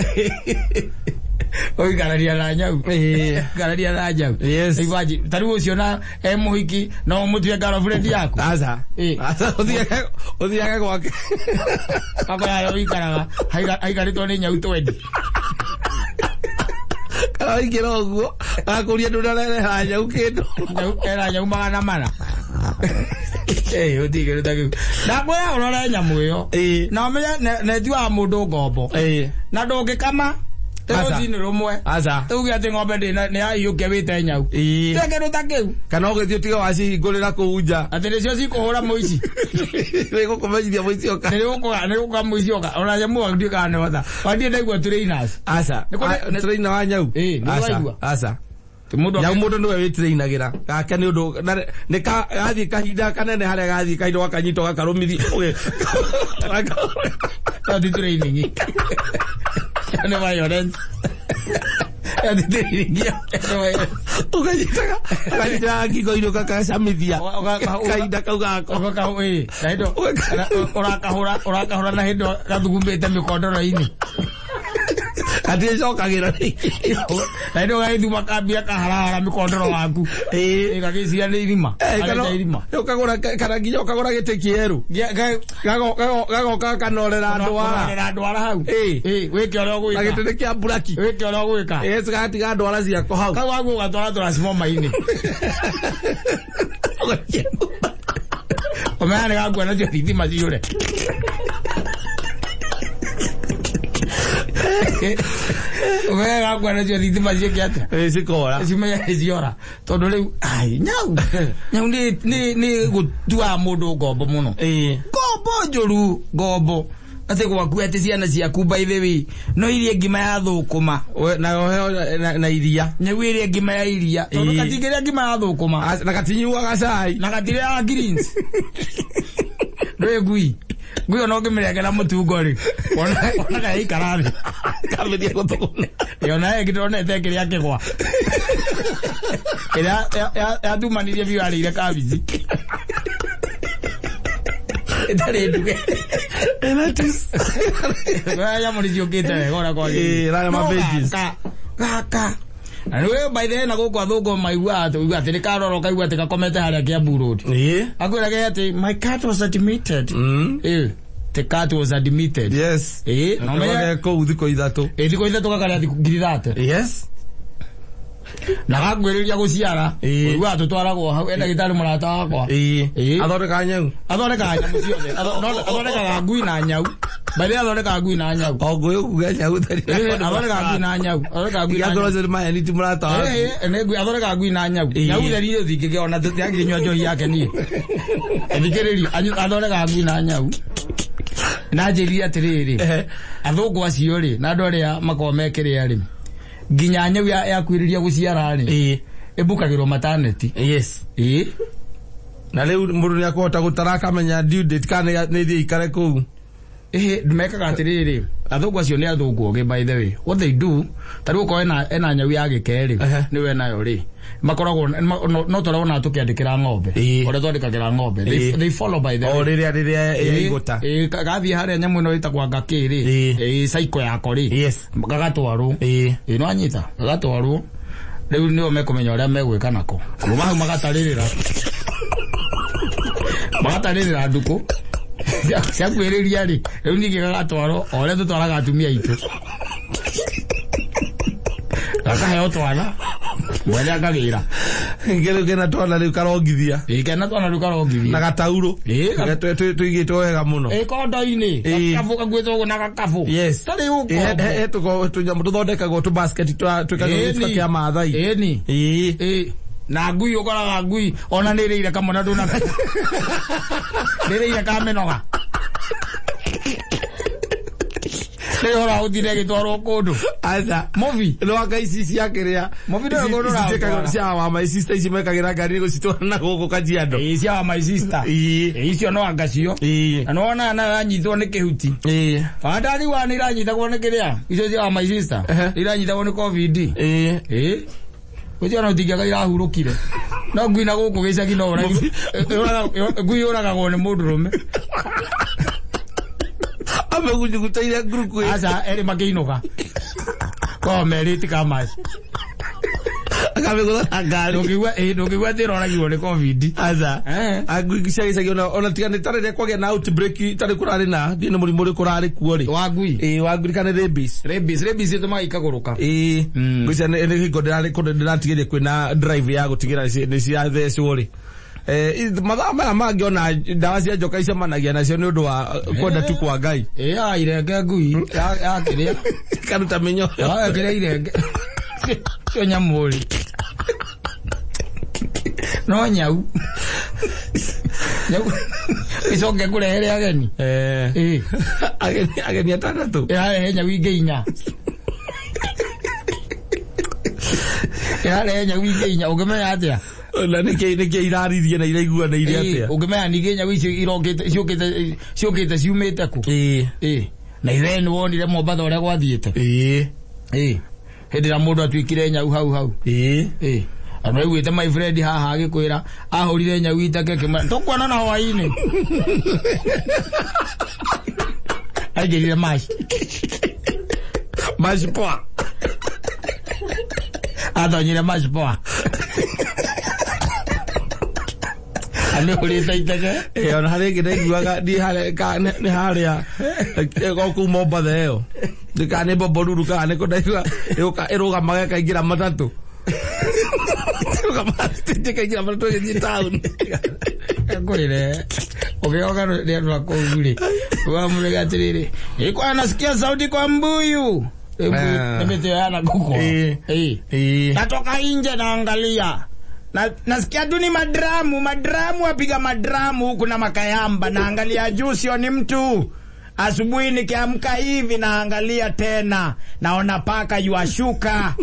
Ũikarania na nyau. Ũikarania na nyau. Yes. Imagine, ta rĩu ũcio na mũhiki no ũmũtue girlfriend yaku. Aca. Aca ũthiage gwake. Akora harĩa ũikaraga aikarĩtwo nĩ nyau 20. Kana waingĩra ũguo agakũria ndũrarehera nyau kĩndũ. Era nyau 400. Ũtige ta kĩu. Ndakwĩra ũrore nyamũ ĩyo. Na ũmenye nĩ ĩtuaga mũndũ ngombo. Na ndũngĩkama rũcinĩ rũmwe. Aca. Tuge atĩ ng'ombe nĩ yaiyũkia wĩte nyau. Tiga kĩndũ ta kĩu. Kana ũgĩthiĩ ũtige wacihingũrĩra kũu nja. Atĩ nĩcio cikũhũra mũici. Nĩ gũkũmenyithia mũici oka. Nĩ gũka mũici oka. Ona nyamũ ĩyo ndiũĩ kana nĩ hota. Ona ndirĩ ndaigua trainers. Aca. Trainer wa nyau. Nĩ waigua. Aca. Nyau mũndũ nĩwe wĩtrainagĩra. Gake nĩ ũndũ nĩ gathiĩ kahinda kanene harĩa gathiĩ kahinda gakanyitwo gakarũmithio. Ti training. Nĩ violence. Ti training. Ũkanyitaga ũkanyitaga ngingo-inĩ ũgakacamithia kahinda kau gako. Ũrakahũra na hĩndĩ gathugumĩte mĩkondoro-inĩ. Gaticokagĩra rĩngĩ. Na hĩndĩ ũgagĩthuma kambia kaharahara mĩkondoro waku. Gagĩciria nĩ irima. Irima. Ũkagũra kana nginya ũkagũra gĩtĩ kĩerũ. Gagoka gakanorera ndwara. Kanorera ndwara hau. Wĩke ũrĩa ũgwĩka. Na gĩtĩ nĩ kĩa mburaki. Wĩke ũrĩa ũgwĩka. Yes, gatiga ndwara ciako hau. Kau waguo ũgatwara transformer-inĩ. Ũmenya nĩ gakua nacio thitima ciũre. Ũmenya gakua nacio thitima ciĩke atĩa? Cikora. Cimenya nĩ ciora. Tondũ rĩu ai nyau. Nyau nĩ gũtua mũndũ ngombo mũno. Ngombo njũru, ngombo. Atĩ gwaku atĩ ciana ciaku by the way no irie ngima ya thũkũma. Na na iria. Nyau ĩrĩe ngima ya iria. Tondũ katingĩrĩa ngima ya thũkũma. Na gatinyuaga cai. Na gatirĩaga greens. Ndũĩ ngui. Ngui ona ũngĩmĩrengera mũtungo rĩ, wonaga yaikara thĩ. Kambĩrĩria gũthũgũna. Ĩ ona ĩngĩ ndonete kĩrĩa kĩgwa. Ĩrĩa yathumanirie biũ yarĩire kabici. Ĩtarĩ nduge. Nyamũ nĩ ciũkĩte wega ũrĩa kwagĩrĩire. Ĩ, raya ma No veggies. gaka, gaka. Na nĩ by the way na gũkũ athũngũ maiguaga atĩ ũigua atĩ nĩ karoro kaigua atĩ gakomete harĩa Kiambu Road. Ĩ. Akwĩraga atĩ my cat was admitted. Ĩ, the cat was admitted. Yes. Ĩ, na ũmenye Ũmenye kũu thikũ ithatũ. ĩ thikũ ithatũ gakarĩa thikũ 30,000. Yes. Na gakwĩrĩria gũciara. Ĩ. Ũiguaga tũtwaragwo hau e ndagĩtarĩ mũrata wakwa. Ĩ. Ĩ. Athondekaga nyau. Athondekaga nyamũ ciothe. Athondekaga ngui na nyau. By the way athondekaga ngui na nyau. O ngũyũ kuga nyau theri. Ĩ, athondekaga ngui na nyau. Athondekaga ngui na nyau. Igakorwo ũcio nĩ maheni ti mũrata waku. Ĩ, nĩ ngui athondekaga ngui na nyau. Ĩ. Nyau theri ũthingĩkĩona tũtiangĩnyua njohi yake niĩ. Thikĩrĩria, athondekaga ngui na nyau. Na njĩrire atĩrĩrĩ, Ehe. athũngũ acio rĩ, na andũ arĩa makoragwo mekĩrĩa rĩ, nginya nyau yakuhĩrĩria gũciara rĩ, Ĩ. ĩmbukagĩrwo mataneti. Yes. Ĩ. Na rĩu mũndũ nĩ akũhota gũtara akamenya due date kana nĩ ĩthiĩ ikare kũu. Ĩhĩ, mekaga atĩrĩrĩ, athũngũ acio nĩ athũngũ ogĩ by the way. What they do, ta rĩu okorwo ena nyau ya gĩke rĩ, Ehe. nĩwe enayo rĩ, makoragwo no tũrona tũkĩandĩkĩra ng'ombe. Ĩ. Ũrĩa twandĩkagĩra ng'ombe. Ĩ. They follow by the O way. rĩrĩa rĩrĩa yaigũta. Ĩ, gathiĩ harĩa nyamũ ĩno ĩtagwo ngakĩ rĩ, Ĩ. ĩ, cycle yako rĩ, Yes. gagatwarwo. Ĩ. Ĩ, nĩwanyita, gagatwarwo. Rĩu nĩo mekũmenya ũrĩa megwĩka nako. Kuma hau magatarĩrĩra. Magatarĩrĩra ndukũ. Ciakuhĩrĩria rĩ, rĩu ningĩ gagatwarwo o ũrĩa tũtwaraga atumia aitũ. Gakaheo twana, mwene akagĩra. Kĩrĩu kĩna twana rĩu karongithia. Ĩ, kena twana rĩu karongithia. Na gataurũ. Ĩ, Tũigĩtwo wega mũno. Ĩ, kondo-inĩ. Ĩ. Gakabũ gakuĩtwo ũguo na gakabũ. Yes. Tarĩ Ĩ, ũkombo. he tũnyamũ tũthondekagwo tũ basket twĩkagĩrwo gĩcuka kĩa Maathai. Ĩni. Ĩ. Ĩ. Na ngui ũkoraga ngui ona nĩ ĩrĩire kamwe na ndũna. Nĩ ĩrĩire kamĩnoga. Nĩ ũhoro wa gũtinda ĩgĩtwarwo kũndũ. Aca. Mũbi. Nĩ wanga ici cia kĩrĩa. Mũbi ndũĩ kũndũ Ici ũratwara. cia wa my sister ici mekagĩra ngari gũcitwara na gũkũ Kajiado. Ĩ, cia wa my sister. Ĩ. Ĩ, icio no anga cio. Ĩ. Na nĩwona nayo yanyitwo nĩ kĩhuti. Ĩ. Wandariwa nĩ iranyitagwo nĩ kĩrĩa. Icio cia wa my sister. Ehe. Iranyitagwo nĩ COVID. Ĩ. Ĩ. Ũcio ona ũtingĩaga irahurũkire. No ngui na gũkũ gĩcagi no ũragi. Ngui yũragagwo nĩ mũndũrũme. Amĩgunyugutĩire nguruku ĩ. Aca erĩ makĩinũka. Korwo merĩ tikamaci. Akamĩgũtha na ngari. Ndũngĩigua ĩ ndũngĩigua atĩ ĩroragirwo nĩ COVID. Aca. Eh. Ngui cia gĩcagi ona tiga nĩ tarĩ rĩrĩa kwagĩa na outbreak tarĩ kũrarĩ na ndiũĩ nĩ mũrimũ ũrĩkũ ũrarĩ kuo rĩ. Wa ngui. Ĩ wa ngui kana rabies. Rabies, rabies ĩtũmaga ikagũrũka. Ĩ. Mm. Ngui cia nĩ hingo ndĩrarĩ kũndũ ndĩratigĩria kwĩna drive ya gũtigĩra nĩ ciathecwo rĩ. Mathaa maya mangĩ ona ndawa cia njoka icemanagia nacio nĩ ũndũ wa kwenda tu kwa Ngai. Ĩ ya irenge ngui ya kĩrĩa. Karuta mĩnyoyo. Ya kĩrĩa irenge. Cio nyamũ rĩ. No nyau. Nyau. Icoke kũrehere ageni. Eh. Ĩ. Ageni atandatũ. Ĩrarehe nyau ingĩ inya. Ĩrarehe nyau ingĩ inya. Ũngĩmenya atĩa? Na nĩkĩ iraririe na iraiguanĩire Ĩ, atĩa? ũngĩmenya ningĩ nyau icio irokĩte ciũkĩte ciũkĩte ciumĩte kũ? Ĩ. Ĩ. Na ithe nĩ wonire Mombatha ũrĩa gwathiĩte. Ĩ. Ĩ. Hĩndĩ ĩrĩa mũndũ atuĩkire nyau hau hau. Ĩ. Ĩ. Andũ aiguĩte my friend haha agĩkwĩra ahũrire nyau itake kĩmwe. Tũkuona na hwaĩ-inĩ. Aingĩrire maci. Maci poa. Atonyire maci poa. Amĩhũrĩte iteke. Ĩ ona harĩ ĩngĩ ndaiguaga ndiĩ harĩa nĩ harĩa o kũu Mombatha ĩyo. Kana nĩ Bombolulu kana nĩ kũ ndaigua ĩgũka ĩrũgamaga ĩkaingĩra matatũ. Ĩrũgamaga stage ĩkaingĩra matatũ ĩgĩthiĩ taũni. Ngwĩre ũgĩoka nĩ andũ a kũu rĩ wamũrega atĩrĩrĩ ĩkwa nasikia sauti kwa mbuyu. Ah. Nĩ mĩtĩ ĩyo yana gũkũ. Ĩ. Ĩ. Ĩ. Natoka nje naangalia. Na, nasikia tu ni madramu, madramu apiga madramu huku na makayamba, naangalia juu sio ni mtu. Asubuhi nikiamka hivi naangalia tena, naona paka yuashuka.